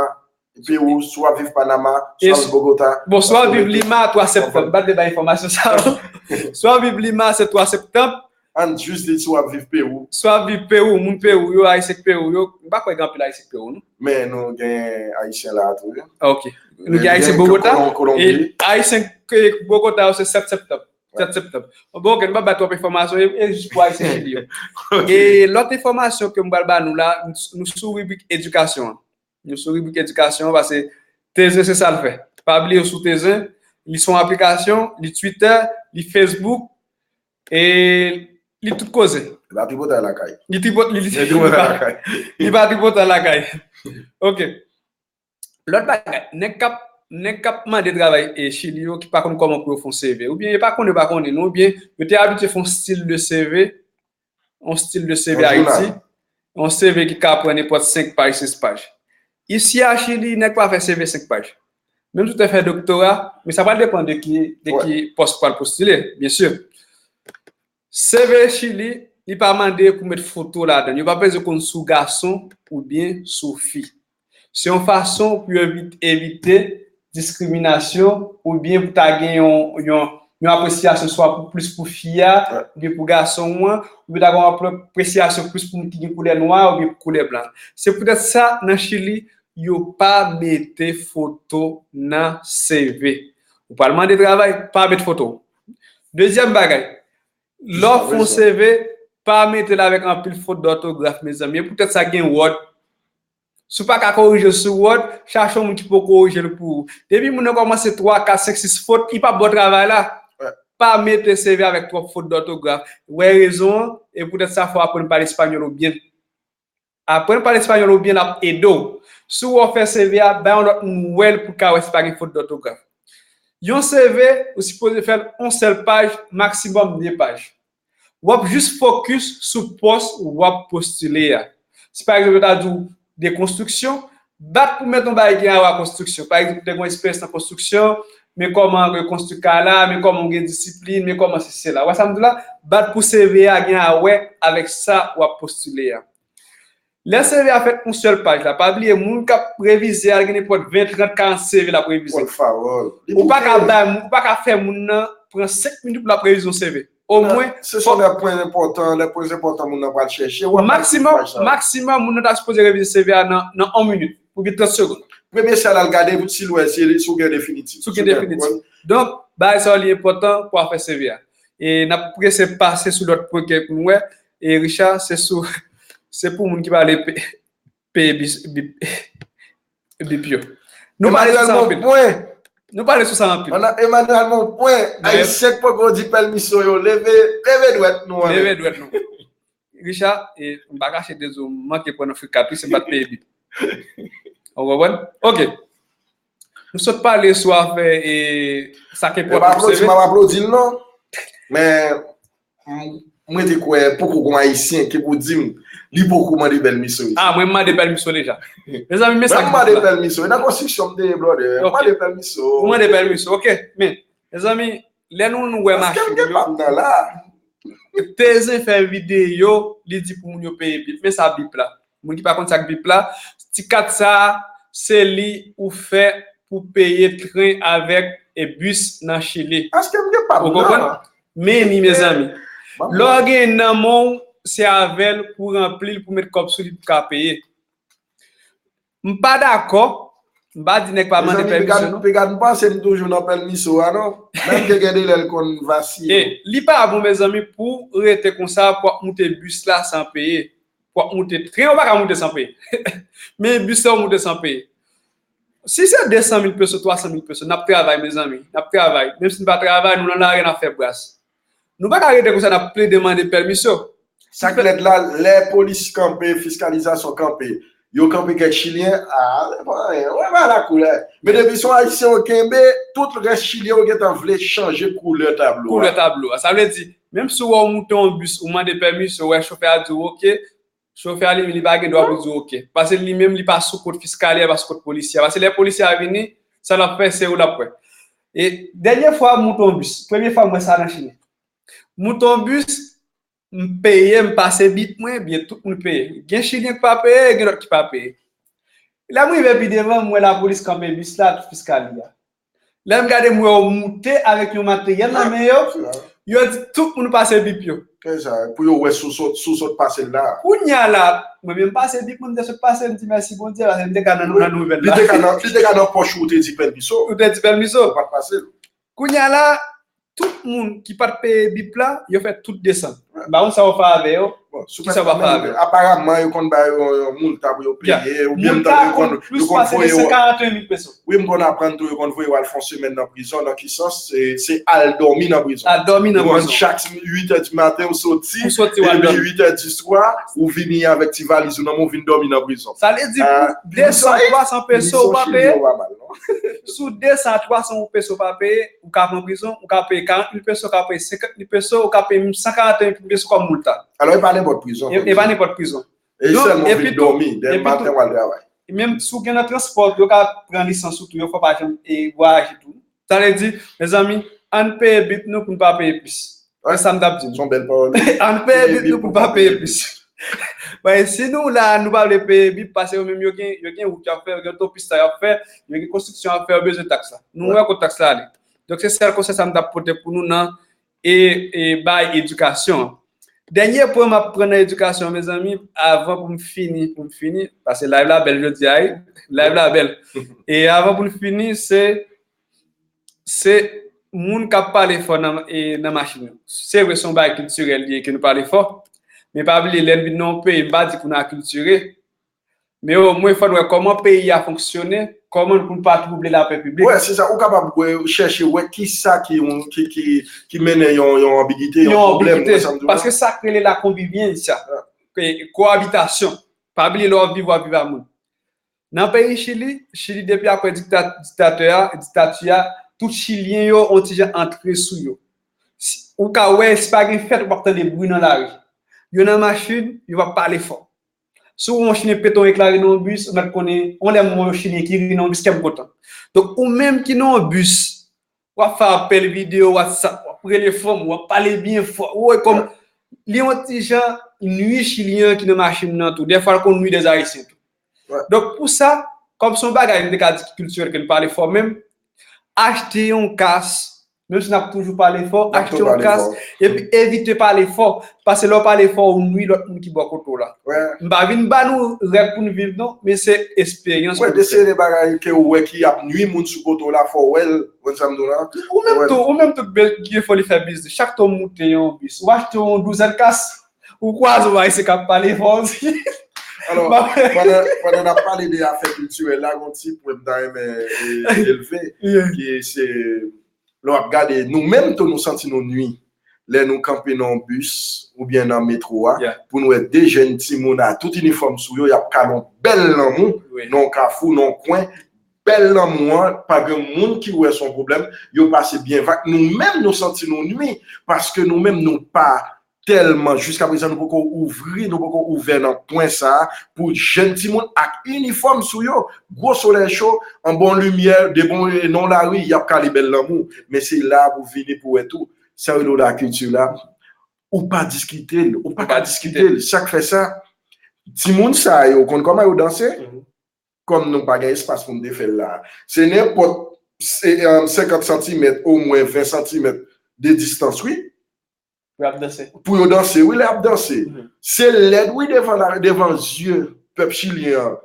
Pewou, si w ap viv Panama, si w ap viv Bogota, bon, si w ap viv Lima, twa septanm, m pa t vle bay enfòmasyon sa yo. Si w ap viv Lima, se twa septanm. Ann jis di si w ap viv Pewou. Si w ap viv Pewou, moun Pewou yo, Ayisyen k Pewou yo, m pa kwè gen anpil Ayisyen k Pewou, non. Men nou gen Ayisyen la tou, wi. Ok. Nou gen Ayisyen Bogota, e Ayisyen k Bogota yo se sèt septanm. Sèt septanm. Bon, ok, nou pa bay twòp enfòmasyon, e, e jis pou Ayisyen Chili yo. E lòt enfòmasyon ke m pral ba nou la, nou sou ribrik edikasyon an. Nou sou ribrik edikasyon an, paske Tezen se sa l fè. Pa bliye sou Tezen, li se yon aplikasyon, li Twitter, li Facebook, e li tout koze. Li pa tripotay lakay. Li tripot-, li, li, li pa tripotay lakay. Ok. Lòt bagay, nèg k ap, nèg k ap mande travay e Chili yo ki pa konn kòman pou yo fè yon C V, oubyen yo pa konnen, yo pa konnen, non, oubyen yo te abitye fè yon stil de C V, yon stil de C V Ayiti, yon C V ki ka pran nenpòt senk paj, sis paj. Isi a Chili, nèg pa fè C V senk paj. Menm si w te fè doktora, men sa pral depann de ki, de ki pòs ou pral postile, byen si. C V Chili, li pa mande pou met foto ladan l. Yo pa bezwen konn si w gason oubyen si w fi. Se yon fason pou yo evit-, evite diskriminasyon, oubyen pou ta gen yon, yon, yon apresyasyon swa pou plis pou fi a, oubyen pou gason an, oubyen ta gen yon apresyasyon plis pou moun ki gen koulè nwa oubyen pou koulè blan. Se poutèt sa, nan Chili, yo pa mete foto nan C V. Ou pral mande travay, pa met foto. Dezyèm bagay, lè w fè yon C V, pa mete l avèk anpil fot dòtograf, mezanmi. E poutèt sa gen Word. Si w pa ka korije l sou Word, chache yon moun ki pou korije l pou ou. Depi moun nan kòmanse twa, kat, senk, sis fot, li p ap ba w travay la. Pa mete C V avèk twòp fot dòtograf. Wè rezon an, e poutèt sa fò w aprann pale espanyòl ou byen. Aprann pale espanyòl ou byen, l ap ede w. Si w wè w fè C V a, bay yon lòt moun wè l pou l ka wè si pa gen fot dòtograf. Yon C V, ou sipoze fè l yon sèl paj, maksimòm de paj. W ap jis fokis sou pòs w ap postile a. Si pa egzanp, yo ta di w de konstriksyon, bat pou mete yon bagay ki gen a wè ak konstriksyon. Pa egzanp, ou te gen yon esperyans nan konstriksyon, men kòman yo konstwi kay la, men kòman w gen disiplin, men kòman sesi sela. Ou wè sa m di w la? Bat pou C V a gen a wè avèk sa w ap postile a. Lè C V a fèt yon sèl paj la, pa bliye, moun k ap revize a, l gen nenpòt ven, trant, karant C V l ap revize. Ou pa ka bay moun, ou pa ka fè moun nan pran senk minit pou l ap revize yon C V. Omwen, se sou lè pwen enpòtan, lè pwen enpòtan moun nan pral chèche, w ap bay sou paj sa. Maksimòm, moun nan ta sipoze revize C V a nan, nan yon minit, oubyen trant segonn. Premye sa l al gade, si l wè, si, si w gen definitif. Si w gen definitif. Donk, bagay sa yo li enpòtan pou afè C V a. E n ap prese pase sou lòt pwen ke pou n wè. E Richard, se sou, se pou moun ki pale pe-, peye bis-, bip, bip yo. Nou pale sou sa anpil. Nou pale sou sa anpil. Emmanuel Monpwen, Ayisyen k poko di pèmiso yo, leve, leve dwèt nou anlè. Leve dwèt nou. Richard, e, m pa kache de di w, m manke pran nan frikat, wi, se m pa t peye bip. Ou konprann? Ok. Nou sot pale sou afè, e, sa k enpòtan pou C V. M ap aplodi, m ap aplodi l non. Men, m, mwen te kwè poko gon Ayisyen ki pou di m li poko mande pèmiso. Ah, mwen m mande pèmiso deja. Mezanmi, men sa ki mande pèmiso. E nan konstriksyon m te ye, brother. M mande pèmiso. Ou mande pèmiso, ok. Men, mezanmi, lè nou, nou wè machin yo. Èske m gen pa m nan la? Tezen fè videyo, li di pou moun yo peye bip. Men sa bip la. Moun ki pa konn sa k bip la, ti kat sa, se li ou fè pou peye tren avèk e bis nan Chili. Èske m gen pa m nan? Ou konprann? Men li, mezanmi. Lè w gen nan men w, se avè l pou ranpli l, pou met kòb sou li pou ka peye. M pa dakò. M pa di nèg pa mande pèmisyon, non. Mezanmi, piga, piga, m panse m toujou nan pèmiso a, non. Menm ke gen de lè l konn vasiye. E, li pa bon, mezanmi, pou w rete konsa, pou w ap moute bis la san peye. Pou w ap moute tren, ou pa ka moute san peye. Men bis la, ou moute san peye. Si se de san mil peso, twa san mil peso, n ap travay, mezanmi. N ap travay. Menm si n pa travay, nou nan lari, n ap fè bras. Nou pa ka rete konsa, n ap plede mande pèmisyon. Sa k lèd la, lè polis kanpe, fiskalizasyon kanpe, yo kanpe kèk Chilyen, a, se pa anyen, wè pa la koulè. Men depi se yon Ayisyen yo kenbe, tout rès Chilyen yo gentan vle chanje koulè tablo a. Koulè tablo a. Sa vle di, menm si w wè w moute yon bis, ou mande pèmisyon, ou wè chofè a di w ok, chofè a li, li pa gen dwa pou di w ok. Paske li menm, li pa sou kont fiskal, li pa sou kont polisye a. Paske lè polisye a vini, sa l ap fè, se ou l ap wè. E dènye fwa m moute yon bis, premye fwa m wè sa nan Chili. Moute yon bis, m peye, m pase bip mwen, byen tout moun peye. Gen Chilyen ki pa peye, gen lòt ki pa peye. Lè m rive pi devan, m wè lapolis kanpe bis la, tout fiskal li a. Lè m gade, m wè yo moute avèk yon materyèl nan men yo, yo di tout moun pase bip yo. Pou yo wè si w sot, si w sot pase l la. Kounye a la, mwen menm pase bip mwen, m te sot pase, m di mèsi Bondye, paske m te ka nan, nan nouvèl la. Li te ka nan, li te ka nan pòch ou, ou te di pèmiso. Ou te di pèmiso. Ou pa t pase l. Kounye a la, tout moun ki pa t peye bip la, yo fè tout desann. M pa konn sa w fè avè yo. Bon, kisa w ap fè avè yo? Aparaman, yo konn ba yo yon, yon moulta pou yo peye, oubyen yo konn, yo konn voye yo. Wi, m konn aprann tou, yo konn voye yo al fè yon semèn nan prizon, nan ki sans? Se, se al dòmi nan prizon. Al dòmi nan prizon. Yo konn chak uit è di maten, ou soti, epi uit è di swa, ou vini avèk ti valiz ou nan men w, ou vin dòmi nan prizon. Sa vle di, pou de san, twa san peso, ou pa peye. Sou de san a twa san peso ou pa peye, ou ka pran prizon, ou ka peye karant mil peso, ou ka peye senkant mil peso, ou ka peye menm san karant mil peso kòm moulta. Alò, e pa nenpòt prizon. E, e pa nenpòt prizon. E sèlman ou vin dòmi, demen maten w al travay. Menm si w gen nan transpò, yo ka pran lisans ou tou, yo fè w pa janm, e, vwayaje tou. Sa vle di, mezanmi, ann peye bip nou pou n pa peye plis. Se sa m t ap di nou. Se yon bèl pawòl. Ann peye bip nou pou n pa peye plis. Mwen, si nou la, nou pa vle peye bip, paske yo menm yo gen, yo gen wout y ap fè, yo gen otopis sa y ap fè, yo gen konstriksyon y ap fè, yo bezwen taks la. Nou wè kote taks la ale. Donk, se sèl konsèy sa m t ap pote pou nou nan e, e bay edikasyon. Dènye pwen m ap pran nan edikasyon, mezanmi, avan pou m fini, pou m fini, paske live la bèl jodi a, wi. Live la bèl. E avan pou n fini, se, se moun k ap pale fò nan, e, nan machin yo. Se vre, se yon bagay kiltirèl li ye ke nou pale fò, men pa bliye, lè n vin nan yon peyi, m pa di pou n akiltire, men omwen fò n wè kòman peyi a fonksyone, kòman pou n pa twouble lapè piblik. Wè, se sa, ou kapab wè, chèche wè ki sa ki, yon- ki, ki, ki mennen yon, yon anbigite, yon Yon pwoblèm, anbigite. Wè sa m di w la? Paske sa k rele la convivencia, e, koabitasyon. Pa bliye lè w ap viv, w ap viv ak moun. Nan peyi Chili, Chili depi apre dikta- diktatè a, diktati a, tout Chilyen yo, on ti jan antre sou yo. Si- Ou ka wè, si pa gen fèt, ou p ap tande bri nan lari. Yo nan machin, yo p ap pale fò. Si w wè yon Chilyen pete yon ekla ri nan yon bis, ou mèt konnen, yon lè m wè yon Chilyen ki ri nan yon bis, kè m kontan. Donk, ou menm ki nan yon bis, w ap fè apèl videyo, WhatsApp, w ap rele fanm, w ap pale byen fò. Ou wè kòm li yon ti jan nui Chilyen ki nan machin nan tou. Dèfwa, l konn nui dèz Ayisyen tou. Donk, pou sa, kòm se yon bagay, m te ka di ki kiltirèl ke n pale fò menm, achte yon kas, menm si n ap toujou pale fò, achte yon kas, epi evite pale fò, paske lè w pale fò, ou nui lòt moun ki bò kote w la. M pa vin ba nou règ pou n viv, non, men se esperyans pou nou fè. Wè, de seri de bagay ke ou wè ki ap nui moun sou kote w la, fò w wè l, ou konn sa m di w la? Ou menm tou, ou menm tou, ki fò li fè biznis. Chak tan w moute yon bis, ou achte yon douzèn kas, ou kwaze yon Ayisyen k ap pale fò osi. Alò, pandan, pandan n ap pale de afè kiltirèl la, gon ti pwen m ta renmen, e, elve, ki se, lè w ap gade, nou menm tou, nou santi nou nui. Lè nou kanpe nan yon bis oubyen nan metwo a, pou n wè de jèn timoun a tout inifòm sou yo, y ap kale yon bèl lanmou nan yon kafou, nan yon kwen, bèl lanmou an, pa gen moun ki wè se yon pwoblèm, yo pase byen vag. Nou menm, nou santi nou nui, paske nou menm, nou pa tèlman, jiska prezan, nou poko ouvri, nou poko ouvè nan pwen sa a pou jèn timoun ak inifòm sou yo. Gwo solèy cho, an bon limyè, de bon, e, nan lari, y ap kale bèl lanmou. Men se la pou vini pou wè tou. Sa yo rele lakilti la, ou pa diskite l, ou pa ka diskite l. Sa k fè sa, timoun sa yo, ou konn kòman yo danse? Kòm nou pa gen espas pou n te fè l la, se nenpòt, se, e, senkant santimèt, omwen ven santimèt de distans, wi. Pou y ap danse. Pou yo danse, wi, lè y ap danse. Se lèd, wi, devan la, devan zye pèp chilyen an.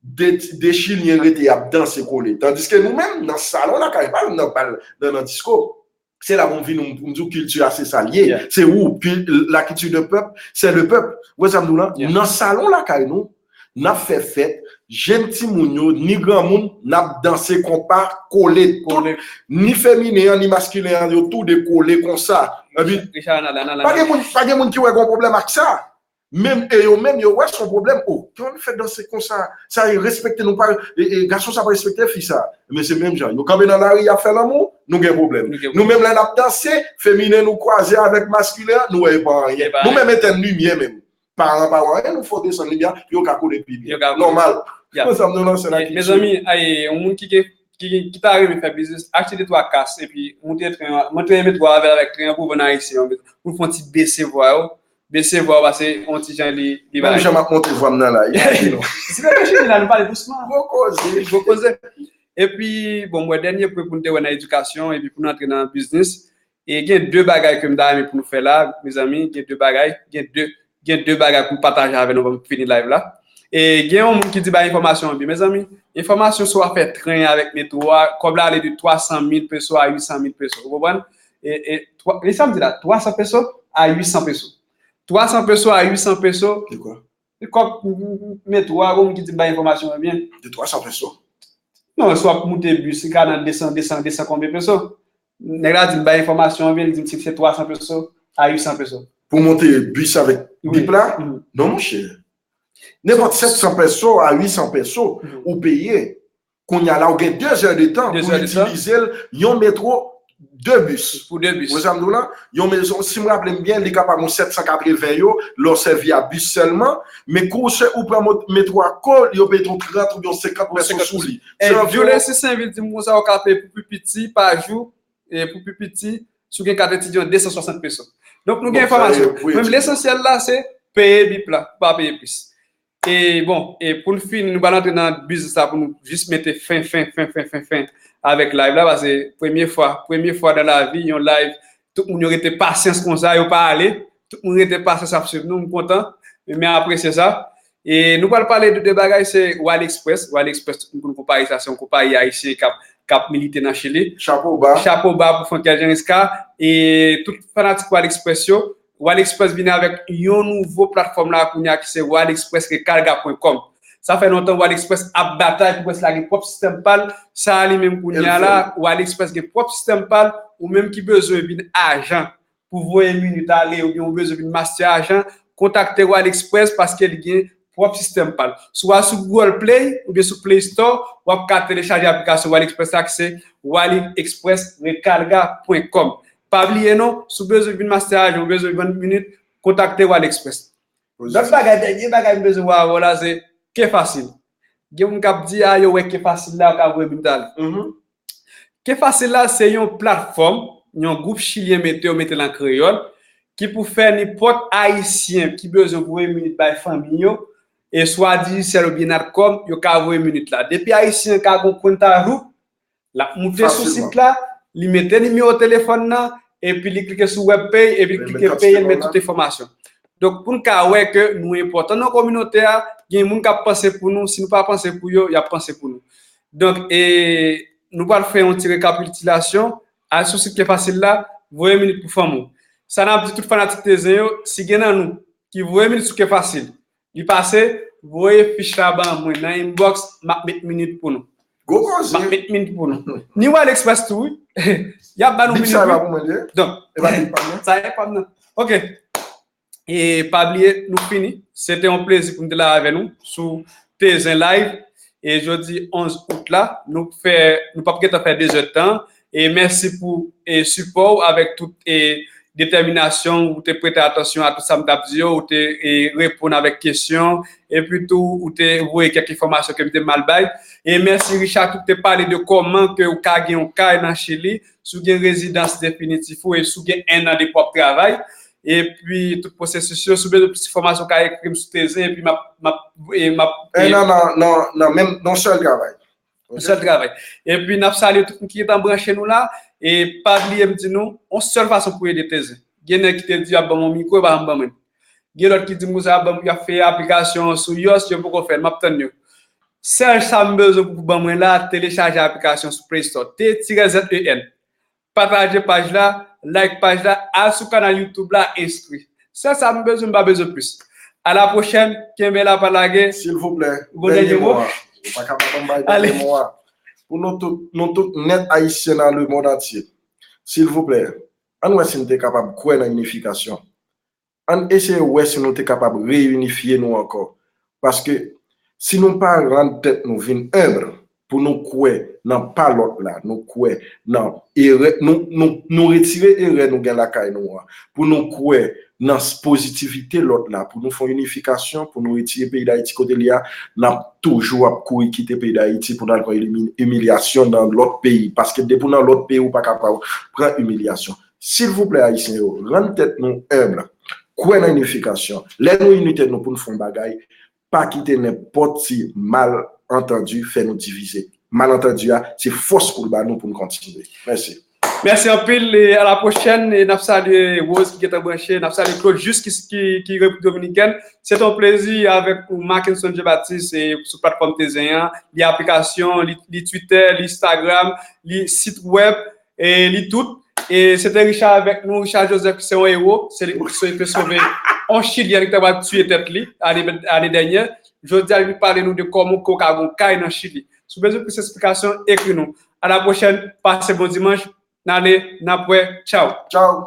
De, de Chilyen rete, y ap danse kole. Tandiske nou menm, nan salon lakay, pa nan bal, nan, nan disko. Se la pou m vin, pou m di w kilti a, se sa l ye. Se ou, pi- la culture de peuple, c'est le peuple. Ou wè sa m di w la? Nan salon lakay nou, n ap fè fèt, jèn timoun yo, ni granmoun, n ap danse konpa, kole tout, ni feminen an, ni maskilen an, yo tou de kole konsa. Epi, pa gen moun, pa gen moun ki wè gon pwoblèm ak sa. Menm, e yo menm, yo wè se yon pwoblèm. O, kè w fè danse konsa, sa e respekte nou pa, e, e, gason sa pa respekte fi sa. Men se menm jan. Yo kanpe nan lari, y ap fè lanmou, nou gen pwoblèm. Nou menm lè n ap danse, feminen nou kwaze avèk maskilen an, nou wè e pa anyen. Nou menm etèn limyè menm. Paran pa wè anyen, nou fè w desann limyè, yo ka kole pi byen. Nòmal. Konsa m nan lanse lakilti. Mezanmi, ay, yon moun ki gen ki, ki ta renmen fè biznis, achte de twa kas, epi monte tren an, monte metwo a avè l avèk tren an pou vann Ayisyen an, pou l fè yon ti bese vwa yo, bese vwa yo, paske yon ti jan li, li bagay. Menm jan m ap monte vwa m nan la, imajine w. Si nou te chini la, nou pale dousman. Gwo koze. Gwo koze. Epi, bon, mwen, dènye pwen pou nou te wè nan edikasyon, epi pou nou antre nan biznis, e gen de bagay ke m ta renmen pou nou fè la, mezanmi, gen de bagay, gen de, gen de bagay pou m pataje avè nou anvan m fini live la. E gen yon moun ki di bay enfòmasyon an byen. Mezanmi, enfòmasyon sou afè tren avèk metwo a, kòb la ale de twa san mil peso a uit san mil peso. Ou konprann? E, e, twa, e sa m di la, twa san peso a uit san peso. Twa san peso a uit san peso. De kwa? Kòb metwo a, gon moun ki di bay enfòmasyon an byen. De twa san peso. Non, si w ap moute bis, li ka nan de san, de san, de san konbyen peso. Nèg la di m bay enfòmasyon an byen, li di m si se twa san peso a uit san peso. Pou monte bis avèk bip la? Non, monchè. Nenpòt sèt san peso a uit san peso ou peye. Kounye a la, ou gen de zè de tan pou itilize l, yon metwo, de bis. Pou de bis. Ou wè sa m di w la? Yon metwo, si m raple m byen, li kapab yon sèt san katreven yo, lè w sèvi a bis sèlman. Men kou se ou pran mo- metwo a ko, yo peye yon trant oubyen yon senkant peso sou li. E Jules Senvil di m konsa, ou ka peye pou pi piti pa jou, e pou pi piti, si w gen kat etidyan, de san swasant peso. Donk, nou gen enfòmasyon. Menm lesansyèl la, se peye bip la, pa peye plis. E bon, e pou n fini, nou pral antre nan biznis la pou nou jis mete fen, fen, fen, fen, fen, fen avèk live la, paske premye fwa, premye fwa nan lavi, yon live, tout moun yo rete pasyans konsa, yo pa ale, tout moun rete pasyans ap swiv nou, m kontan, men apresye sa. E nou pral pale de de bagay, se Wall Express, Wall Express, tout moun konn konpayi sa, se yon konpayi ayisyen k ap, k ap milite nan Chili. Chapo ba. Chapo ba pou Frankel Jean Giscard, e tout fanatik Wall Express yo, Wall Express vini avèk yon nouvo platfòm la kounye a ki se Wall Express Recarga pwen kòm. Sa fè lontan Wall Express ap batay pou Wall Express la gen pwòp sistèm pa l. Sa a li menm kounye a la, Wall Express gen pwòp sistèm pa l. Ou menm ki bezwen vin ajan pou voye minit ale oubyen ou bezwen vin master ajan, kontakte Wall Express paske li gen pwòp sistèm pa l. Si w al sou Google Play oubyen sou Play Store, w ap ka telechaje aplikasyon Wall Express la ki se Wall Express Recarga pwen kòm. Pa bliye non, si w bezwen vin master ajan, ou bezwen vann minit, kontakte Wall Express. Lòt bagay, dènye bagay m bezwen wè avè w la, se Ke Fasil. Gen moun k ap di, a, yo wè Ke Fasil la, yo ka voye minit ale. Ke Fasil la, se yon platfòm, yon gwoup chilyen mete, yo mete l an kreyòl, ki pou fè nenpòt ayisyen ki bezwen voye minit bay fanmi yo, e swa Digicel oubyen Natcom, yo ka voye minit la. Depi ayisyen an ka gon kwenta Rup, l ap moute sou sit la, li mete nimewo telefòn nan, epi li klike sou web pay, epi li klike peye, li met tout enfòmasyon. Donk, pou n ka wè ke nou enpòtan nan kominote a, gen moun k ap panse pou nou, si nou pa panse pou yo, y ap panse pou nou. Donk, e, nou pral fè yon ti rekapitilasyon, al sou sit Ke Fasil la, voye minit pou fanmi w. Sa n ap di tout fanatik Tezen yo, si gen nan nou ki voye minit sou Ke Fasil, li pase, voye fich la ban mwen nan inbox, m ap met minit pou nou. Gwo koze. M ap met minit pou nou. Ni Wall Express tou, wi. Y ap ba nou minit, wi. Bip sa e pa pou mwen, li ye? Donk, e pa bip pa m nan. Sa e pa m nan. Ok. E pa bliye, nou fini. Se te yon plezi pou m te la avè nou sou Tezen Live. E jodi onz out la, nou fè, nou p ap gentan fè de zè tan. E mèsi pou, e, sipò w avèk tout, e, detèminasyon, ou te prete atansyon a tout sa m t ap di yo, ou te, e, reponn avèk kesyon, epi tou, ou te voye kèk enfòmasyon ke m te mal bay. E mèsi Richard tou ki te pale de kòman ke ou ka gen yon kay nan Chili, si w gen rezidans definitif ou, e si w gen enn an depi w ap travay, epi tout pwosesis yo, si w bezwen plis enfòmasyon, w ka ekri m sou Tezen, epi m ap, m ap, e, m ap, e, enn an nan, nan, nan menm, nan sèl travay. Yon sèl travay. Epi n ap salye tout moun ki gentan branche nou la. E pa bliye m di nou, yon sèl fason pou ede Tezen. Gen nèg ki te di y ap ban m yon mikwo, yo pa janm ban mwen l. Gen lòt ki di m konsa y ap ban m, y ap fè aplikasyon sou iOS, yo poko fè l, m ap tann yo. Sèl sa m bezwen pou ban mwen la, telechaje aplikasyon sou Play Store, T tirè Z E N. Pataje paj la, like paj la, al sou kanal YouTube la, enskri. Sèl sa m bezwen, m pa bezwen plis. A la pwochèn, kenbe la, pa lage. Silvouplè, dènye mo a. Ou pa ka pa ban m bay dènye mo a. Pou nou tout, nou tout nèt ayisyen nan lemonn antye. Silvouplè, ann wè si n te kapab kwè nan inifikasyon. Ann eseye wè si nou te kapab reyinifye nou ankò. Paske si nou pa rann tèt nou vin enb, pou nou kwè nan pa lòt la, nou kwè nan erè, nou, nou, nou retire erè nou gen lakay nou an, pou nou kwè nan s-, pozitivite lòt la, pou nou fè yon inifikasyon, pou nou retire peyi Dayiti kote li a, n ap toujou ap kouri kite peyi Dayiti pou n al pran imi-, imilyasyon nan lòt peyi. Paske depi w nan lòt peyi, ou pa kapab pran imilyasyon. Silvouplè, Ayisyen yo, rann tèt nou enb, kwè nan inifikasyon. Lè nou ini tèt nou pou n fè yon bagay, pa kite nenpòt ti malantandi fè nou divize. Malantandi a, se fòs pou l ba nou pou n kontinye. Mèsi. Mèsi anpil, e a la pwochèn, e n ap salye Rose ki gentan branche, n ap salye Claude Jus ki, ki, ki Repiblik Dominikèn. Se te yon plezi avèk ou, Mackenson Jean Baptiste, e sou platfòm Tezen an, li aplikasyon, li, li Twitter, li Instagram, li sit wèb, e li tout. E se te Richard avèk nou, Richard Joseph, ki se yon ewo, se li ki te sove yon Chilyen ki te pral tiye tèt li ane, ane dènyè. Jodi a, li pale nou de kòman ke w ka gon kay nan Chili. Si w bezwen plis esplikasyon, ekri nou. A la pwochèn, pase bon dimanch, n ale, n ap wè. Tchaw. Tchaw.